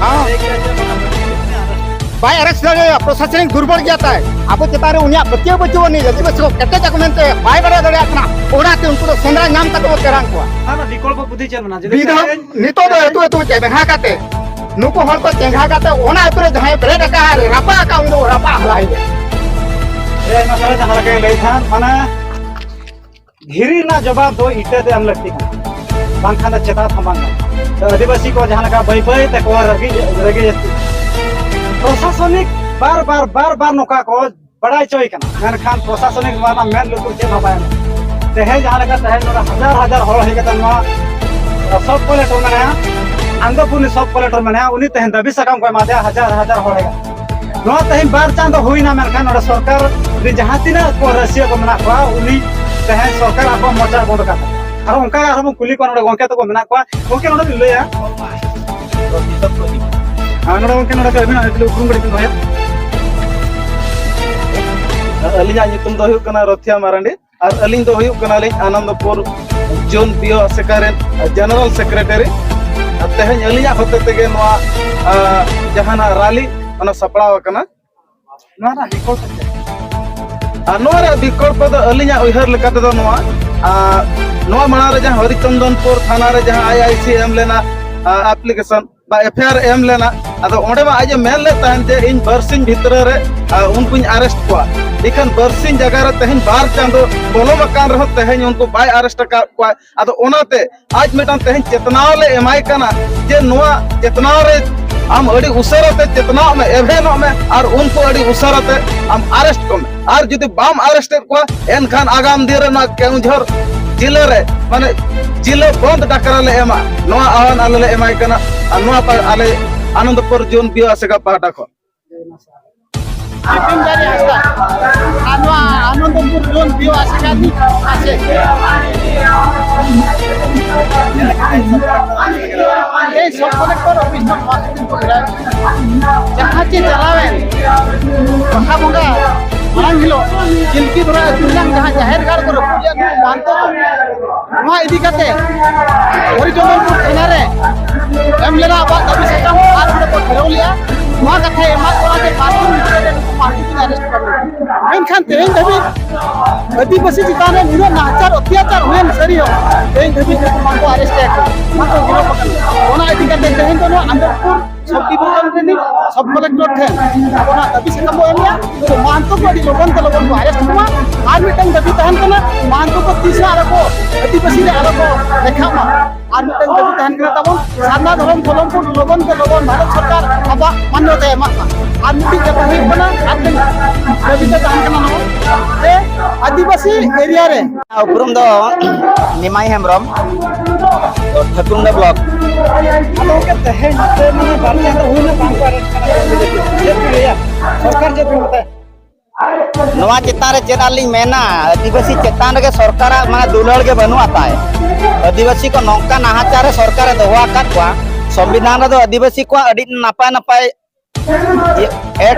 ᱦᱮᱸ᱾ ᱵᱟᱭ arrest ᱫᱟᱲᱮᱭᱟᱜᱼᱟ, ᱯᱨᱚᱥᱟᱥᱚᱱᱤᱠ ᱫᱩᱨᱵᱚᱞ ᱜᱮᱭᱟ ᱛᱟᱭ, ᱟᱵᱚ ᱪᱮᱛᱟᱱ ᱨᱮ ᱩᱱᱤᱭᱟᱜ ᱯᱟᱹᱛᱭᱟᱹᱣ ᱵᱟᱹᱪᱩᱜ ᱟᱹᱱᱤᱡ, ᱟᱹᱫᱤᱵᱟᱹᱥᱤ ᱠᱚ ᱠᱮᱴᱮᱡ ᱟᱠᱚ ᱢᱮᱱᱛᱮ ᱵᱟᱭ ᱵᱟᱲᱟᱭ ᱫᱟᱲᱮᱭᱟᱜ ᱠᱟᱱᱟ, ᱚᱱᱟᱛᱮ ᱩᱱᱠᱩ ᱫᱚ ᱥᱮᱸᱫᱽᱨᱟ ᱧᱟᱢ ᱠᱟᱛᱮ ᱵᱚᱱ ᱛᱮᱨᱟᱝ ᱠᱚᱣᱟ᱾ ᱟᱨ ᱵᱤᱠᱚᱞᱯᱚ ᱵᱩᱫᱷᱤ ᱪᱮᱫ ᱢᱮᱱᱟᱜᱼᱟ? ᱡᱩᱫᱤ ᱵᱤᱫᱷᱟᱹ ᱛᱮᱦᱮᱧ ᱱᱤᱛᱚᱜ ᱫᱚ ᱟᱹᱛᱩ ᱟᱹᱛᱩ ᱪᱮ ᱵᱮᱸᱜᱷᱟ ᱠᱟᱛᱮ, ᱱᱩᱠᱩ ᱦᱚᱲ ᱠᱚ ᱪᱮᱸᱜᱷᱟ ᱠᱟᱛᱮ ᱚᱱᱟ ᱟᱹᱛᱩ ᱨᱮ ᱡᱟᱦᱟᱸᱭ ᱵᱨᱮᱠ ᱟᱠᱟᱫ ᱟᱨ ᱨᱟᱯᱟᱜ ᱟᱠᱟᱫ, ᱩᱱᱤ ᱫᱚ ᱨᱟᱯᱟᱜ ᱦᱟᱞᱟᱭ ᱜᱮ᱾ ᱮ, ᱚᱱᱟ ᱥᱟᱞᱟᱜ ᱡᱟᱦᱟᱸ ᱞᱮᱠᱟᱧ ᱞᱟᱹᱭ ᱠᱷᱟᱱ, ᱢᱟᱱᱮ, ᱫᱷᱤᱨᱤ ᱨᱮᱱᱟᱜ ᱡᱚᱵᱟᱵ ᱫᱚ ᱤᱴᱟᱹ ᱛᱮ ᱮᱢ ᱞᱟᱹᱠᱛᱤ ᱠᱟᱱᱟ, ᱵᱟᱝᱠᱷᱟᱱ ᱫᱚ ᱪᱮᱫᱟᱜ ᱦᱚᱸ ᱵᱟᱝ ᱜᱟᱱᱚᱜᱼᱟ᱾ ᱛᱚ, ᱟᱹᱫᱤᱵᱟᱹᱥᱤ ᱠᱚ ᱡᱟᱦᱟᱸ ᱞᱮᱠᱟ ᱵᱟᱹᱭ ᱵᱟᱹᱭ ᱛᱮᱠᱚ ᱨᱟᱹᱜᱤ, ᱨᱟᱹᱜᱤ ᱡᱟᱹᱥᱛᱤ, ᱯᱨᱚᱥᱟᱥᱚᱱᱤᱠ ᱵᱟᱨ ᱵᱟᱨ, ᱵᱟᱨ ᱵᱟᱨ ᱱᱚᱝᱠᱟ ᱠᱚ ᱵᱟᱲᱟᱭ ᱦᱚᱪᱚᱭ ᱠᱟᱱᱟ, ᱢᱮᱱᱠᱷᱟᱱ ᱯᱨᱚᱥᱟᱥᱚᱱᱤᱠ ᱱᱚᱣᱟ ᱨᱮᱱᱟᱜ ᱢᱮᱫ ᱞᱩᱛᱩᱨ ᱪᱮᱫ ᱦᱚᱸ ᱵᱟᱭ ᱮᱢᱟ᱾ ᱛᱮᱦᱮᱧ ᱡᱟᱦᱟᱸ ᱞᱮᱠᱟ ᱛᱮᱦᱮᱧ ᱱᱚᱰᱮ ᱦᱟᱡᱟᱨ ᱦᱟᱡᱟᱨ ᱦᱚᱲ ᱦᱮᱡ ᱠᱟᱛᱮ ᱱᱚᱣᱟ ᱥᱟᱵ ᱠᱚᱞᱮᱠᱴᱚᱨ ᱢᱮᱱᱟᱭᱟ, ᱟᱱᱫᱚᱯᱩᱨᱱᱤ ᱥᱟᱵ ᱠᱚᱞᱮᱠᱴᱚᱨ ᱢᱮᱱᱟᱭᱟ, ᱩᱱᱤ ᱛᱮᱦᱮᱧ ᱫᱟᱹᱵᱤ ᱥᱟᱠᱟᱢ ᱠᱚ ᱮᱢᱟ ᱫᱮᱭᱟ ᱦᱟᱡᱟᱨ ᱦᱟᱡᱟᱨ ᱦᱚᱲ ᱦᱮᱡ ᱠᱟᱛᱮ᱾ ᱱᱚᱣᱟ ᱛᱮᱦᱮᱧ ᱵᱟᱨ ᱪᱟᱸᱫᱚ ᱦᱩᱭᱱᱟ, ᱢᱮᱱᱠᱷᱟᱱ ᱱᱚᱰᱮ ᱥᱚᱨᱠᱟᱨ ᱨᱮ ᱡᱟᱦᱟᱸ ᱛᱤᱱᱟᱹᱜ ᱠᱚ ᱨᱟᱹᱥᱤᱭᱟᱹ ᱠᱚ ᱢᱮᱱᱟᱜ ᱠᱚᱣᱟ, ᱩᱱᱤ ᱛᱮᱦᱮᱧ ᱥᱚᱨᱠᱟᱨ ᱟᱠᱚᱣᱟᱜ ᱢᱚᱪᱟ ᱵᱚᱱᱫ ᱟᱠᱟᱫ ᱛᱟᱠᱚᱣᱟ᱾ ᱟᱨ ᱚᱱᱠᱟ ᱜᱮ ᱟᱨᱦᱚᱸ ᱵᱚᱱ ᱠᱩᱞᱤ ᱠᱚᱣᱟ, ᱱᱚᱰᱮ ᱜᱚᱝᱠᱮ ᱛᱟᱠᱚ ᱢᱮᱱᱟᱜ ᱠᱚᱣᱟ, ᱜᱚᱝᱠᱮ ᱱᱚᱰᱮ ᱵᱤᱱ ᱞᱟᱹᱭᱟ᱾ ᱟᱨ ᱱᱚᱰᱮ ᱜᱚᱝᱠᱮ ᱱᱚᱰᱮ ᱟᱹᱵᱤᱱᱟᱜ ᱟᱹᱵᱤᱱᱟᱜ ᱩᱯᱨᱩᱢ ᱠᱟᱹᱴᱤᱡ ᱵᱤᱱ ᱫᱚᱦᱚᱭᱟ᱾ ᱟᱹᱞᱤᱧᱟᱜ ᱧᱩᱛᱩᱢ ᱫᱚ ᱦᱩᱭᱩᱜ ᱠᱟᱱᱟ ᱨᱚᱛᱷᱤᱭᱟ ᱢᱟᱨᱟᱱᱰᱤ᱾ ᱟᱨ ᱟᱹᱞᱤᱧ ᱫᱚ ᱦᱩᱭᱩᱜ ᱠᱟᱱᱟᱞᱤᱧ ᱟᱱᱚᱱᱫᱚᱯᱩᱨ ᱡᱳᱱ ᱵᱤ ᱳ ᱟᱥᱮᱠᱟ ᱨᱮᱱ ᱡᱮᱱᱟᱨᱮᱞ ᱥᱮᱠᱨᱮᱴᱟᱨᱤ᱾ ᱟᱨ ᱛᱮᱦᱮᱧ ᱟᱹᱞᱤᱧᱟᱜ ᱦᱚᱛᱮ ᱛᱮᱜᱮ ᱱᱚᱣᱟ, ᱟ, ᱡᱟᱦᱟᱱᱟᱜ ᱨᱟᱞᱤ ᱚᱱᱟ ᱥᱟᱯᱲᱟᱣ ᱟᱠᱟᱱᱟ᱾ ᱱᱚᱣᱟ ᱨᱮᱱᱟᱜ ᱵᱤᱠᱚᱞᱯᱚ ᱪᱮᱫ? ᱟᱨ ᱱᱚᱣᱟ ᱨᱮᱭᱟᱜ ᱵᱤᱠᱚᱞᱯᱚ ᱫᱚ ᱟᱹᱞᱤᱧᱟᱜ ᱩᱭᱦᱟᱹᱨ ᱞᱮᱠᱟ ᱛᱮᱫᱚ ᱱᱚᱣᱟ, ᱟᱨ ᱱᱚᱣᱟ ᱢᱟᱲᱟᱝ ᱨᱮ ᱡᱟᱦᱟᱸ ᱦᱚᱨᱤᱪᱚᱱᱫᱚᱱᱯᱩᱨ ᱛᱷᱟᱱᱟ ᱨᱮ ᱡᱟᱦᱟᱸ ᱟᱭ ᱟᱭ ᱥᱤ ᱮᱢ ᱞᱮᱱᱟ, ᱟ, ᱟᱯᱞᱤᱠᱮᱥᱚᱱ, ᱵᱟ ᱮᱯᱷ ᱟᱭ ᱟᱨ ᱮᱢ ᱞᱮᱱᱟ᱾ ᱟᱫᱚ ᱚᱸᱰᱮ ᱢᱟ ᱟᱡ ᱮ ᱢᱮᱱ ᱞᱮᱫ ᱛᱟᱦᱮᱸᱫ ᱡᱮ ᱤᱧ ᱵᱟᱨᱥᱤᱧ ᱵᱷᱤᱛᱨᱤ ᱨᱮ, ᱟ, ᱩᱱᱠᱩᱧ ᱟᱨᱮᱥᱴ ᱠᱚᱣᱟ᱾ ᱤᱠᱷᱟᱹᱱ ᱵᱟᱨᱥᱤᱧ ᱡᱟᱭᱜᱟ ᱨᱮ ᱛᱮᱦᱮᱧ ᱵᱟᱨ ᱪᱟᱸᱫᱚ ᱵᱚᱞᱚ ᱟᱠᱟᱱ ᱨᱮᱦᱚᱸ ᱛᱮᱦᱮᱧ ᱩᱱᱠᱩ ᱵᱟᱭ ᱟᱨᱮᱥᱴ ᱟᱠᱟᱫ ᱠᱚᱣᱟ᱾ ᱟᱫᱚ ᱚᱱᱟᱛᱮ ᱟᱡ ᱢᱤᱫᱴᱟᱝ ᱛᱮᱦᱮᱧ ᱪᱮᱛᱱᱟᱣ ᱞᱮ ᱮᱢᱟᱭ ᱠᱟᱱᱟ ᱡᱮ ᱱᱚᱣᱟ ᱪᱮᱛᱱᱟᱣ ᱨᱮ ᱟᱢ ᱟᱹᱰᱤ ᱩᱥᱟᱹᱨᱟ ᱛᱮ ᱪᱮᱛᱱᱟᱣᱜ ᱢᱮ, ᱮᱵᱷᱮᱱᱚᱜ ᱢᱮ ᱟᱨ ᱩᱱᱠᱩ ᱟᱹᱰᱤ ᱩᱥᱟᱹᱨᱟ ᱛᱮ ᱟᱢ ᱟᱨᱮᱥᱴ ᱠᱚᱢ᱾ ᱟᱨ ᱡᱩᱫᱤ ᱵᱟᱢ ᱟᱨᱮᱥᱴᱮᱫ ᱠᱚᱣᱟ, ᱮᱱᱠᱷᱟᱱ ᱟᱜᱟᱢ ᱫᱤᱱ ᱨᱮ ᱱᱚᱣᱟ ᱠᱮᱣᱚᱱᱡᱷᱚᱨ ᱡᱤᱞᱟᱹ ᱨᱮ, ᱢᱟᱱᱮ, ᱡᱤᱞᱟᱹ ᱵᱚᱱᱫ ᱰᱟᱠᱨᱟ ᱞᱮ ᱮᱢᱟ, ᱱᱚᱣᱟ ᱟᱦᱣᱟᱱ ᱟᱞᱮ ᱞᱮ ᱮᱢᱟᱭ ᱠᱟᱱᱟ᱾ ᱟᱨ ᱱᱚᱣᱟ ᱯᱟ-, ᱟᱞᱮ ᱟᱱᱚᱱᱫᱚᱯᱩᱨ ᱡᱳᱱ ᱵᱤ ᱳ ᱟᱥᱮᱠᱟ ᱯᱟᱦᱴᱟ ᱠᱷᱚᱱ᱾ ᱟᱨ ᱱᱚᱣᱟ ᱟᱱᱚᱱᱫᱚᱯᱩᱨ ᱡᱳᱱ ᱵᱤ ᱳ ᱟᱥᱮᱠᱟ ᱨᱤᱱᱤᱡ ᱢᱟᱪᱮᱫ᱾ ᱛᱮᱦᱮᱧ ᱥᱚᱵ ᱠᱚᱞᱮᱠᱴᱚᱨ ᱚᱯᱷᱤᱥ ᱠᱷᱚᱱ ᱱᱚᱣᱟ ᱠᱷᱟᱹᱛᱤᱨ ᱠᱚ ᱜᱷᱮᱨᱟᱣ ᱮᱫ ᱵᱚᱱᱟ᱾ ᱡᱟᱦᱟᱸ ᱪᱮ ᱪᱟᱞᱟᱣᱮᱱ ᱵᱟᱦᱟ ᱵᱚᱸᱜᱟ ᱢᱟᱲᱟᱝ ᱦᱤᱞᱳᱜ ᱪᱤᱞᱠᱤ ᱫᱷᱚᱨᱟ ᱟᱹᱛᱩ ᱨᱮᱱᱟᱜ ᱡᱟᱦᱟᱸ ᱡᱟᱦᱮᱨ ᱜᱟᱲ ᱠᱚ ᱨᱟᱹᱯᱩᱫ ᱞᱮᱫ ᱱᱩᱠᱩ ᱢᱟᱱᱛᱚ ᱠᱚ, ᱱᱚᱣᱟ ᱤᱫᱤ ᱠᱟᱛᱮ ᱦᱚᱨᱤᱪᱚᱸᱫᱚᱱᱯᱩᱨ ᱛᱷᱟᱱᱟ ᱨᱮ ᱮᱢ ᱞᱮᱱᱟ ᱟᱵᱚᱣᱟᱜ ᱫᱟᱹᱵᱤ ᱥᱟᱠᱟᱢ ᱟᱨ ᱚᱸᱰᱮ ᱠᱚ ᱜᱷᱮᱨᱟᱣ ᱞᱮᱫᱼᱟ᱾ ᱱᱚᱣᱟ ᱠᱟᱛᱷᱟᱭ ᱮᱢᱟᱜ ᱵᱚᱱᱟ ᱡᱮ ᱵᱟᱨ ᱫᱤᱱ ᱵᱷᱤᱛᱨᱤ ᱨᱮ ᱱᱩᱠᱩ ᱢᱟᱱᱛᱚ ᱠᱚ ᱟᱨᱮᱥᱴ ᱠᱚᱣᱟ᱾ ᱢᱮᱱᱠᱷᱟᱱ ᱛᱮᱦᱮᱧ ᱫᱷᱟᱹᱵᱤᱡ ᱟᱹᱫᱤᱵᱟᱹᱥᱤ ᱪᱮᱛᱟᱱ ᱨᱮ ᱱᱩᱱᱟᱹᱜ ᱱᱟᱦᱟᱪᱟᱨ ᱚᱛᱛᱟᱪᱟᱨ ᱦᱩᱭᱮᱱ ᱥᱟᱹᱨᱤ ᱦᱚᱸ ᱛᱮᱦᱮᱧ ᱫᱷᱟᱹᱵᱤᱡ ᱱᱩᱠᱩ ᱵᱟᱝᱠᱚ ᱟᱨᱮᱥᱴ ᱮᱫ ᱠᱚᱣᱟ, ᱵᱟᱝᱠᱚ ᱜᱤᱨᱟᱯ ᱟᱠᱟᱱᱟ᱾ ᱚᱱᱟ ᱤᱫᱤ ᱠᱟᱛᱮ ᱛᱮᱦᱮᱧ ᱫᱚ ᱱᱚᱣᱟ ᱟᱱᱫᱚᱨᱯᱩᱨ ᱥᱚᱵ ᱰᱤᱵᱷᱤᱡᱚᱱ ᱨᱤᱱᱤᱡ ᱥᱚᱵ ᱠᱚᱞᱮᱠᱴᱚᱨ ᱴᱷᱮᱱ ᱟᱵᱚᱱᱟᱜ ᱫᱟᱹᱵᱤ ᱥᱟᱠᱟᱢ ᱵᱚᱱ ᱮᱢ ᱞᱮᱫᱼᱟ᱾ ᱛᱚ ᱢᱟᱦᱟᱱᱛᱚ ᱠᱚ ᱟᱹᱰᱤ ᱞᱚᱜᱚᱱ ᱛᱮ ᱞᱚᱜᱚᱱ ᱠᱚ ᱟᱨᱮᱥᱴ ᱠᱚᱢᱟ᱾ ᱟᱨ ᱢᱤᱫᱴᱟᱝ ᱫᱟᱹᱵᱤ ᱛᱟᱦᱮᱱ ᱠᱟᱱᱟ, ᱢᱟᱦᱟᱱᱛᱚ ᱠᱚ ᱛᱤᱥ ᱦᱚᱸ ᱟᱞᱚ ᱠᱚ ᱟᱹᱫᱤᱵᱟᱹᱥᱤ ᱨᱮ ᱟᱞᱚ ᱠᱚ ᱞᱮᱠᱷᱟᱜ ᱢᱟ᱾ ᱟᱨ ᱢᱤᱫᱴᱟᱝ ᱫᱟᱹᱵᱤ ᱛᱟᱦᱮᱱ ᱠᱟᱱᱟ ᱛᱟᱵᱚᱱ, ᱥᱟᱨᱱᱟ ᱫᱷᱚᱨᱚᱢ ᱠᱚᱞᱚᱢ ᱠᱚ ᱞᱚᱜᱚᱱ ᱛᱮ ᱞᱚᱜᱚᱱ ᱵᱷᱟᱨᱚᱛ ᱥᱚᱨᱠᱟᱨ ᱟᱵᱚᱣᱟᱜ ᱢᱟᱱᱱᱚᱛᱟᱭ ᱮᱢᱟᱜ ᱢᱟ᱾ ᱟᱨ ᱢᱤᱫᱴᱤᱡ ᱠᱟᱛᱷᱟ ᱦᱩᱭᱩᱜ ᱠᱟᱱᱟ, ᱟᱨ ᱢᱤᱫᱴᱟᱝ ᱫᱟᱹᱵᱤ ᱫᱚ ᱛᱟᱦᱮᱱ ᱠᱟᱱᱟ ᱱᱚᱣᱟ ᱡᱮ ᱟᱹᱫᱤᱵᱟᱹᱥᱤ ᱮᱨᱤᱭᱟ ᱨᱮ ᱩᱯᱨᱩᱢ ᱫᱚ ᱱᱤᱢᱟᱭ ᱦᱮᱢᱵᱨᱚᱢ, ᱴᱷᱟᱹᱠᱩᱨᱢᱩᱸᱰᱟ ᱵᱞᱚᱠ᱾ ᱟᱫᱚ ᱜᱚᱢᱠᱮ, ᱛᱮᱦᱮᱧ ᱱᱚᱛᱮ ᱢᱟᱱᱮ ᱵᱟᱨ ᱪᱟᱸᱫᱚ ᱦᱩᱭᱱᱟ, ᱵᱟᱝ ᱠᱚ ᱟᱨᱮᱥᱴ ᱠᱟᱱᱟ᱾ ᱪᱮᱫ ᱵᱤᱱ ᱞᱟᱹᱭᱟ? ᱥᱚᱨᱠᱟᱨ ᱪᱮᱫ ᱵᱤᱱ ᱢᱮᱛᱟᱭᱟ? ᱱᱚᱣᱟ ᱪᱮᱛᱟᱱ ᱨᱮ ᱪᱮᱫ ᱟᱨ ᱞᱤᱧ ᱢᱮᱱᱟ? ᱟᱹᱫᱤᱵᱟᱹᱥᱤ ᱪᱮᱛᱟᱱ ᱨᱮᱜᱮ ᱥᱚᱨᱠᱟᱨᱟᱜ ᱢᱟᱱᱮ ᱫᱩᱞᱟᱹᱲ ᱜᱮ ᱵᱟᱹᱱᱩᱜ ᱟᱛᱟᱭ᱾ ᱟᱹᱫᱤᱵᱟᱹᱥᱤ ᱠᱚ ᱱᱚᱝᱠᱟ ᱱᱟᱦᱟᱪᱟᱨ ᱨᱮ ᱥᱚᱨᱠᱟᱨᱮ ᱫᱚᱦᱚ ᱟᱠᱟᱫ ᱠᱚᱣᱟ᱾ ᱥᱚᱝᱵᱤᱫᱷᱟᱱ ᱨᱮᱫᱚ ᱟᱹᱫᱤᱵᱟᱹᱥᱤ ᱠᱚᱣᱟᱜ ᱟᱹᱰᱤ ᱱᱟᱯᱟᱭ ᱱᱟᱯᱟᱭ ᱮᱰ,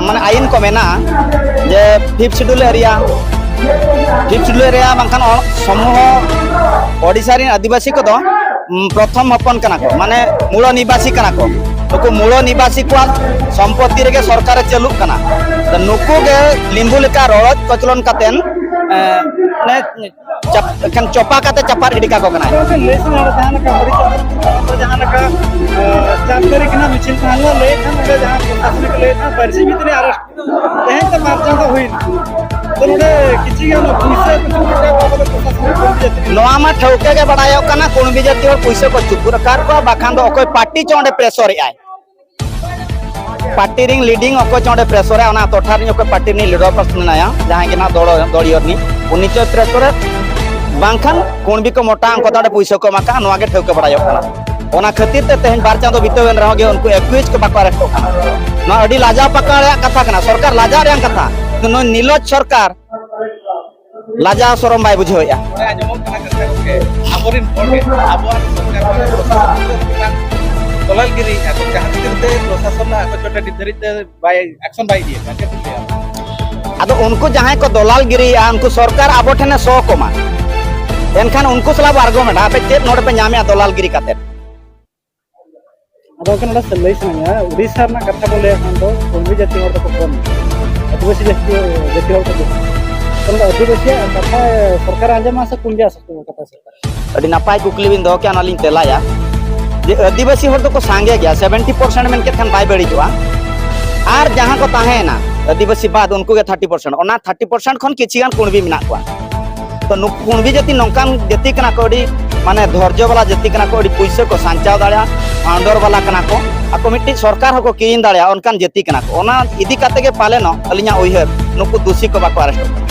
ᱢᱟᱱᱮ ᱟᱭᱤᱱ ᱠᱚ ᱢᱮᱱᱟᱜᱼᱟ ᱡᱮ fifth schedule area, fifth schedule area ᱵᱟᱝᱠᱷᱟᱱ ᱚ-, ᱥᱚᱢᱩᱦᱚ ᱳᱰᱤᱥᱟ ᱨᱮᱱ ᱟᱹᱫᱤᱵᱟᱹᱥᱤ ᱠᱚᱫᱚ, ᱩᱢ, ᱯᱨᱚᱛᱷᱚᱢ ᱦᱚᱯᱚᱱ ᱠᱟᱱᱟ ᱠᱚ, ᱢᱟᱱᱮ ᱢᱩᱲᱚ ᱱᱤᱵᱟᱥᱤ ᱠᱟᱱᱟ ᱠᱚ᱾ ᱱᱩᱠᱩ ᱢᱩᱲᱚ ᱱᱤᱵᱟᱥᱤ ᱠᱚᱣᱟᱜ ᱥᱚᱢᱯᱚᱛᱤ ᱨᱮᱜᱮ ᱥᱚᱨᱠᱟᱨᱮ ᱪᱟᱹᱞᱩᱜ ᱠᱟᱱᱟ᱾ ᱛᱚ ᱱᱩᱠᱩ ᱜᱮ ᱞᱤᱢᱵᱩ ᱞᱮᱠᱟ ᱨᱚᱲᱚᱡ ᱠᱚᱪᱞᱚᱱ ᱠᱟᱛᱮᱱ, ᱮ, ᱢᱟᱱᱮ ᱪᱟᱯ-, ᱮᱠᱷᱮᱱ ᱪᱚᱯᱟ ᱠᱟᱛᱮ ᱪᱟᱯᱟᱫ ᱜᱤᱰᱤ ᱠᱟᱠᱚ ᱠᱟᱱᱟᱭ᱾ ᱜᱚᱢᱠᱮ, ᱞᱟᱹᱭ ᱥᱟᱱᱟ ᱠᱟᱱᱟ, ᱡᱟᱦᱟᱸ ᱞᱮᱠᱟ ᱦᱚᱨᱤᱪᱚᱸᱫᱽᱨᱚᱯᱩᱨ ᱡᱟᱦᱟᱸ ᱞᱮᱠᱟ, ᱮ, ᱪᱟᱨ ᱛᱟᱹᱨᱤᱠᱷ ᱨᱮᱱᱟᱜ ᱢᱤᱪᱷᱤᱞ ᱛᱟᱦᱮᱸ ᱞᱮᱱᱟ, ᱞᱟᱹᱭᱮᱫ ᱛᱟᱦᱮᱸ ᱱᱚᱰᱮ ᱡᱟᱦᱟᱸ ᱯᱨᱚᱥᱟᱥᱚᱱᱤᱠ ᱞᱟᱹᱭᱮᱫ ᱛᱟᱦᱮᱸ ᱯᱟᱹᱨᱥᱤ ᱵᱷᱤᱛᱨᱤ ᱟᱨᱮᱥᱴ, ᱛᱮᱦᱮᱧ ᱛᱮ ᱵᱟᱨ ᱪᱟᱸᱫᱚ ᱦᱩᱭᱱᱟ᱾ ᱛᱚ ᱱᱚᱰᱮ ᱠᱤᱪᱷᱩ ᱜᱟᱱ ᱯᱩᱭᱥᱟᱹ ᱠᱚ ᱪᱩᱠᱩ ᱨᱟᱠᱟᱵ ᱠᱚᱣᱟ ᱵᱚᱞᱮ ᱯᱨᱚᱥᱟᱥᱚᱱᱤᱠ ᱠᱚ ᱡᱟᱹᱛᱤ ᱨᱮ᱾ ᱱᱚᱣᱟ ᱢᱟ ᱴᱷᱟᱹᱣᱠᱟᱹ ᱜᱮ ᱵᱟᱲᱟᱭᱚᱜ ᱠᱟᱱᱟ, ᱠᱩᱬᱵᱤ ᱡᱟᱹᱛᱤ ᱦᱚᱲ ᱯᱩᱭᱥᱟᱹ ᱠᱚ ᱪᱩᱠᱩ ᱨᱟᱠᱟᱵ ᱠᱚᱣᱟ, ᱵᱟᱠᱷᱟᱱ ᱫᱚ ᱚᱠᱚᱭ ᱯᱟᱨᱴᱤ ᱪᱚ ᱚᱸᱰᱮ ᱯᱨᱮᱥᱚᱨᱮᱜᱼᱟᱭ᱾ ᱯᱟᱨᱴᱤ ᱨᱤᱱ ᱞᱤᱰᱤᱝ ᱚᱠᱚᱭ ᱪᱚ ᱚᱸᱰᱮ ᱯᱨᱮᱥᱚᱨᱮ, ᱚᱱᱟ ᱴᱚᱴᱷᱟ ᱨᱤᱱ ᱚᱠᱚᱭ ᱯᱟᱨᱴᱤ ᱨᱤᱱᱤᱡ ᱞᱤᱰᱟᱨ ᱯᱟᱨᱥᱚᱱ ᱢᱮᱱᱟᱭᱟ, ᱡᱟᱦᱟᱸᱭ ᱜᱮ ᱱᱟᱦᱟᱜ ᱫᱚᱲ-, ᱫᱚᱲᱤᱭᱚᱨ ᱨᱤᱱᱤᱡ, ᱩᱱᱤ ᱪᱚᱭ ᱯᱨᱮᱥᱚᱨᱮ, ᱵᱟᱝᱠᱷᱟᱱ ᱠᱩᱬᱵᱤ ᱠᱚ ᱢᱚᱴᱟ ᱩᱱᱠᱩ ᱫᱚ ᱚᱸᱰᱮ ᱯᱩᱭᱥᱟᱹ ᱠᱚ ᱮᱢᱟ ᱠᱟᱜᱼᱟ, ᱱᱚᱣᱟ ᱜᱮ ᱴᱷᱟᱹᱣᱠᱟᱹ ᱵᱟᱲᱟᱭᱚᱜ ᱠᱟᱱᱟ᱾ ᱚᱱᱟ ᱠᱷᱟᱹᱛᱤᱨ ᱛᱮ ᱛᱮᱦᱮᱧ ᱵᱟᱨ ᱪᱟᱸᱫᱚ ᱵᱤᱛᱟᱹᱣ ᱮᱱ ᱨᱮᱦᱚᱸ ᱜᱮ ᱩᱱᱠᱩ ᱮᱠᱩᱭᱤᱡᱽ ᱠᱚ ᱵᱟᱠᱚ ᱟᱨᱮᱥᱴᱚᱜ ᱠᱟᱱᱟ᱾ ᱱᱚᱣᱟ ᱟᱹᱰᱤ ᱞᱟᱡᱟᱣ ᱯᱟᱠᱟ ᱨᱮᱭᱟᱜ ᱠᱟᱛᱷᱟ ᱠᱟᱱᱟ, ᱥᱚᱨᱠᱟᱨ ᱞᱟᱡᱟᱣ ᱨᱮᱭᱟᱜ ᱠᱟᱛᱷᱟ᱾ ᱱᱩᱭ ᱱᱤᱞᱚᱡᱽ ᱥᱚᱨᱠᱟᱨ ᱞᱟᱡᱟᱣ ᱥᱚᱨᱚᱢ ᱵᱟᱭ ᱵᱩᱡᱷᱟᱹᱣᱮᱫᱼᱟ᱾ ᱨᱮᱱ ᱦᱚᱲ ᱜᱮ ᱟᱵᱚᱣᱟᱜ ᱥᱚᱨᱠᱟᱨ ᱵᱟᱞᱟ ᱯᱨᱚᱥᱟᱥᱚᱱ ᱠᱚ ᱢᱤᱫᱴᱟᱝ ᱫᱚᱞᱟᱞᱜᱤᱨᱤ, ᱟᱫᱚ ᱡᱟᱦᱟᱸ ᱠᱷᱟᱹᱛᱤᱨ ᱛᱮ ᱯᱨᱚᱥᱟᱥᱚᱱ ᱟᱠᱚ ᱪᱚᱴᱟ ᱱᱤᱛ ᱫᱷᱟᱹᱨᱤᱡ ᱛᱮ ᱵᱟᱭ ᱟᱠᱥᱚᱱ ᱵᱟᱭ ᱤᱫᱤᱭᱮᱫᱟ, ᱪᱮᱫ ᱵᱤᱱ ᱞᱟᱹᱭᱟ? ᱟᱫᱚ ᱩᱱᱠᱩ ᱡᱟᱦᱟᱸᱭ ᱠᱚ ᱫᱚᱞᱟᱞᱜᱤᱨᱤᱭᱮᱫᱼᱟ, ᱩᱱᱠᱩ ᱥᱚᱨᱠᱟᱨ ᱟᱵᱚ ᱴᱷᱮᱱᱮ ᱥᱚ ᱠᱚᱢᱟ, ᱮᱱᱠᱷᱟᱱ ᱩᱱᱠᱩ ᱥᱟᱞᱟᱜ ᱵᱚ ᱟᱨᱜᱩᱢᱮᱱᱴᱟ, ᱟᱯᱮ ᱪᱮᱫ ᱱᱚᱰᱮ ᱯᱮ ᱧᱟᱢᱮᱫᱼᱟ ᱫᱚᱞᱟᱞᱜᱤᱨᱤ ᱠᱟᱛᱮᱫ? ᱟᱫᱚ ᱜᱚᱢᱠᱮ, ᱱᱚᱰᱮ ᱞᱟᱹᱭ ᱥᱟᱱᱟᱧᱟ, ᱩᱲᱤᱥᱥᱟ ᱨᱮᱱᱟᱜ ᱠᱟᱛᱷᱟ ᱵᱚᱱ ᱞᱟᱹᱭᱟ ᱠᱷᱟᱱ ᱫᱚ ᱠᱩᱲᱢᱤ ᱡᱟᱹᱛᱤ ᱦᱚᱲ ᱫᱚᱠᱚ ᱠᱚᱢ ᱜᱮᱭᱟ, ᱟᱹᱫᱤᱵᱟᱹᱥᱤ ᱡᱟᱹᱛᱤ, ᱡᱟᱹᱛᱤ ᱦᱚᱲ ᱠᱚ ᱵᱮᱥᱤ᱾ ᱛᱚ ᱱᱚᱰᱮ ᱟᱹᱫᱤᱵᱟᱹᱥᱤᱭᱟᱜ ᱠᱟᱛᱷᱟ ᱥᱚᱨᱠᱟᱨ ᱟᱸᱡᱚᱢᱟ ᱥᱮ ᱠᱩᱲᱢᱤᱭᱟᱜ ᱠᱟᱛᱷᱟ ᱥᱚᱨᱠᱟᱨ? ᱟᱹᱰᱤ ᱱᱟᱯᱟᱭ ᱠᱩᱠᱞᱤ ᱵᱤᱱ ᱫᱚᱦᱚ ᱠᱮᱜᱼᱟ, ᱚᱱᱟᱞᱤᱧ ᱛᱮᱞᱟᱭᱟ ᱡᱮ ᱟᱹᱫᱤᱵᱟᱹᱥᱤ ᱦᱚᱲ ᱫᱚᱠᱚ ᱥᱟᱸᱜᱮ ᱜᱮᱭᱟ, ᱥᱮᱵᱷᱮᱱᱴᱤ ᱯᱟᱨᱥᱮᱱᱴ ᱢᱮᱱ ᱠᱮᱫ ᱠᱷᱟᱱ ᱵᱟᱭ ᱵᱟᱹᱲᱤᱡᱚᱜᱼᱟ᱾ ᱟᱨ ᱡᱟᱦᱟᱸ ᱠᱚ ᱛᱟᱦᱮᱸᱭᱮᱱᱟ ᱟᱹᱫᱤᱵᱟᱹᱥᱤ ᱵᱟᱫ, ᱩᱱᱠᱩ ᱜᱮ ᱛᱷᱟᱨᱴᱤ ᱯᱟᱨᱥᱮᱱᱴ, ᱚᱱᱟ ᱛᱷᱟᱨᱴᱤ ᱯᱟᱨᱥᱮᱱᱴ ᱠᱷᱚᱱ ᱠᱤᱪᱷᱤ ᱜᱟᱱ ᱠᱩᱲᱢᱤ ᱢᱮᱱᱟᱜ ᱠᱚᱣᱟ᱾ ᱛᱚ ᱱᱩᱠᱩ ᱠᱩᱲᱢᱤ ᱡᱟᱹᱛᱤ ᱱᱚᱝᱠᱟᱱ ᱡᱟᱹᱛᱤ ᱠᱟᱱᱟ ᱠᱚ, ᱟᱹᱰᱤ ᱢᱟᱱᱮ ᱫᱷᱳᱨᱡᱚ ᱵᱟᱞᱟ ᱡᱟᱹᱛᱤ ᱠᱟᱱᱟ ᱠᱚ, ᱟᱹᱰᱤ ᱯᱩᱭᱥᱟᱹ ᱠᱚ ᱥᱟᱧᱪᱟᱣ ᱫᱟᱲᱮᱭᱟᱜᱼᱟ, ᱯᱷᱟᱣᱩᱱᱰᱟᱨ ᱵᱟᱞᱟ ᱠᱟᱱᱟ ᱠᱚ᱾ ᱟᱠᱚ ᱢᱤᱫᱴᱤᱡ ᱥᱚᱨᱠᱟᱨ ᱦᱚᱸᱠᱚ ᱠᱤᱨᱤᱧ ᱫᱟᱲᱮᱭᱟᱜᱼᱟ, ᱚᱱᱠᱟᱱ ᱡᱟᱹᱛᱤ ᱠᱟᱱᱟ ᱠᱚ᱾ ᱚᱱᱟ ᱤᱫᱤ ᱠᱟᱛᱮ ᱜᱮ ᱯᱟᱞᱮᱱᱚᱜ ᱟᱹᱞᱤᱧᱟᱜ ᱩᱭᱦᱟᱹᱨ, ᱱᱩᱠᱩ ᱫᱩᱥᱤ ᱠᱚ ᱵᱟᱠᱚ ᱟᱨᱮᱥᱴᱚᱜ ᱠᱟᱱᱟ᱾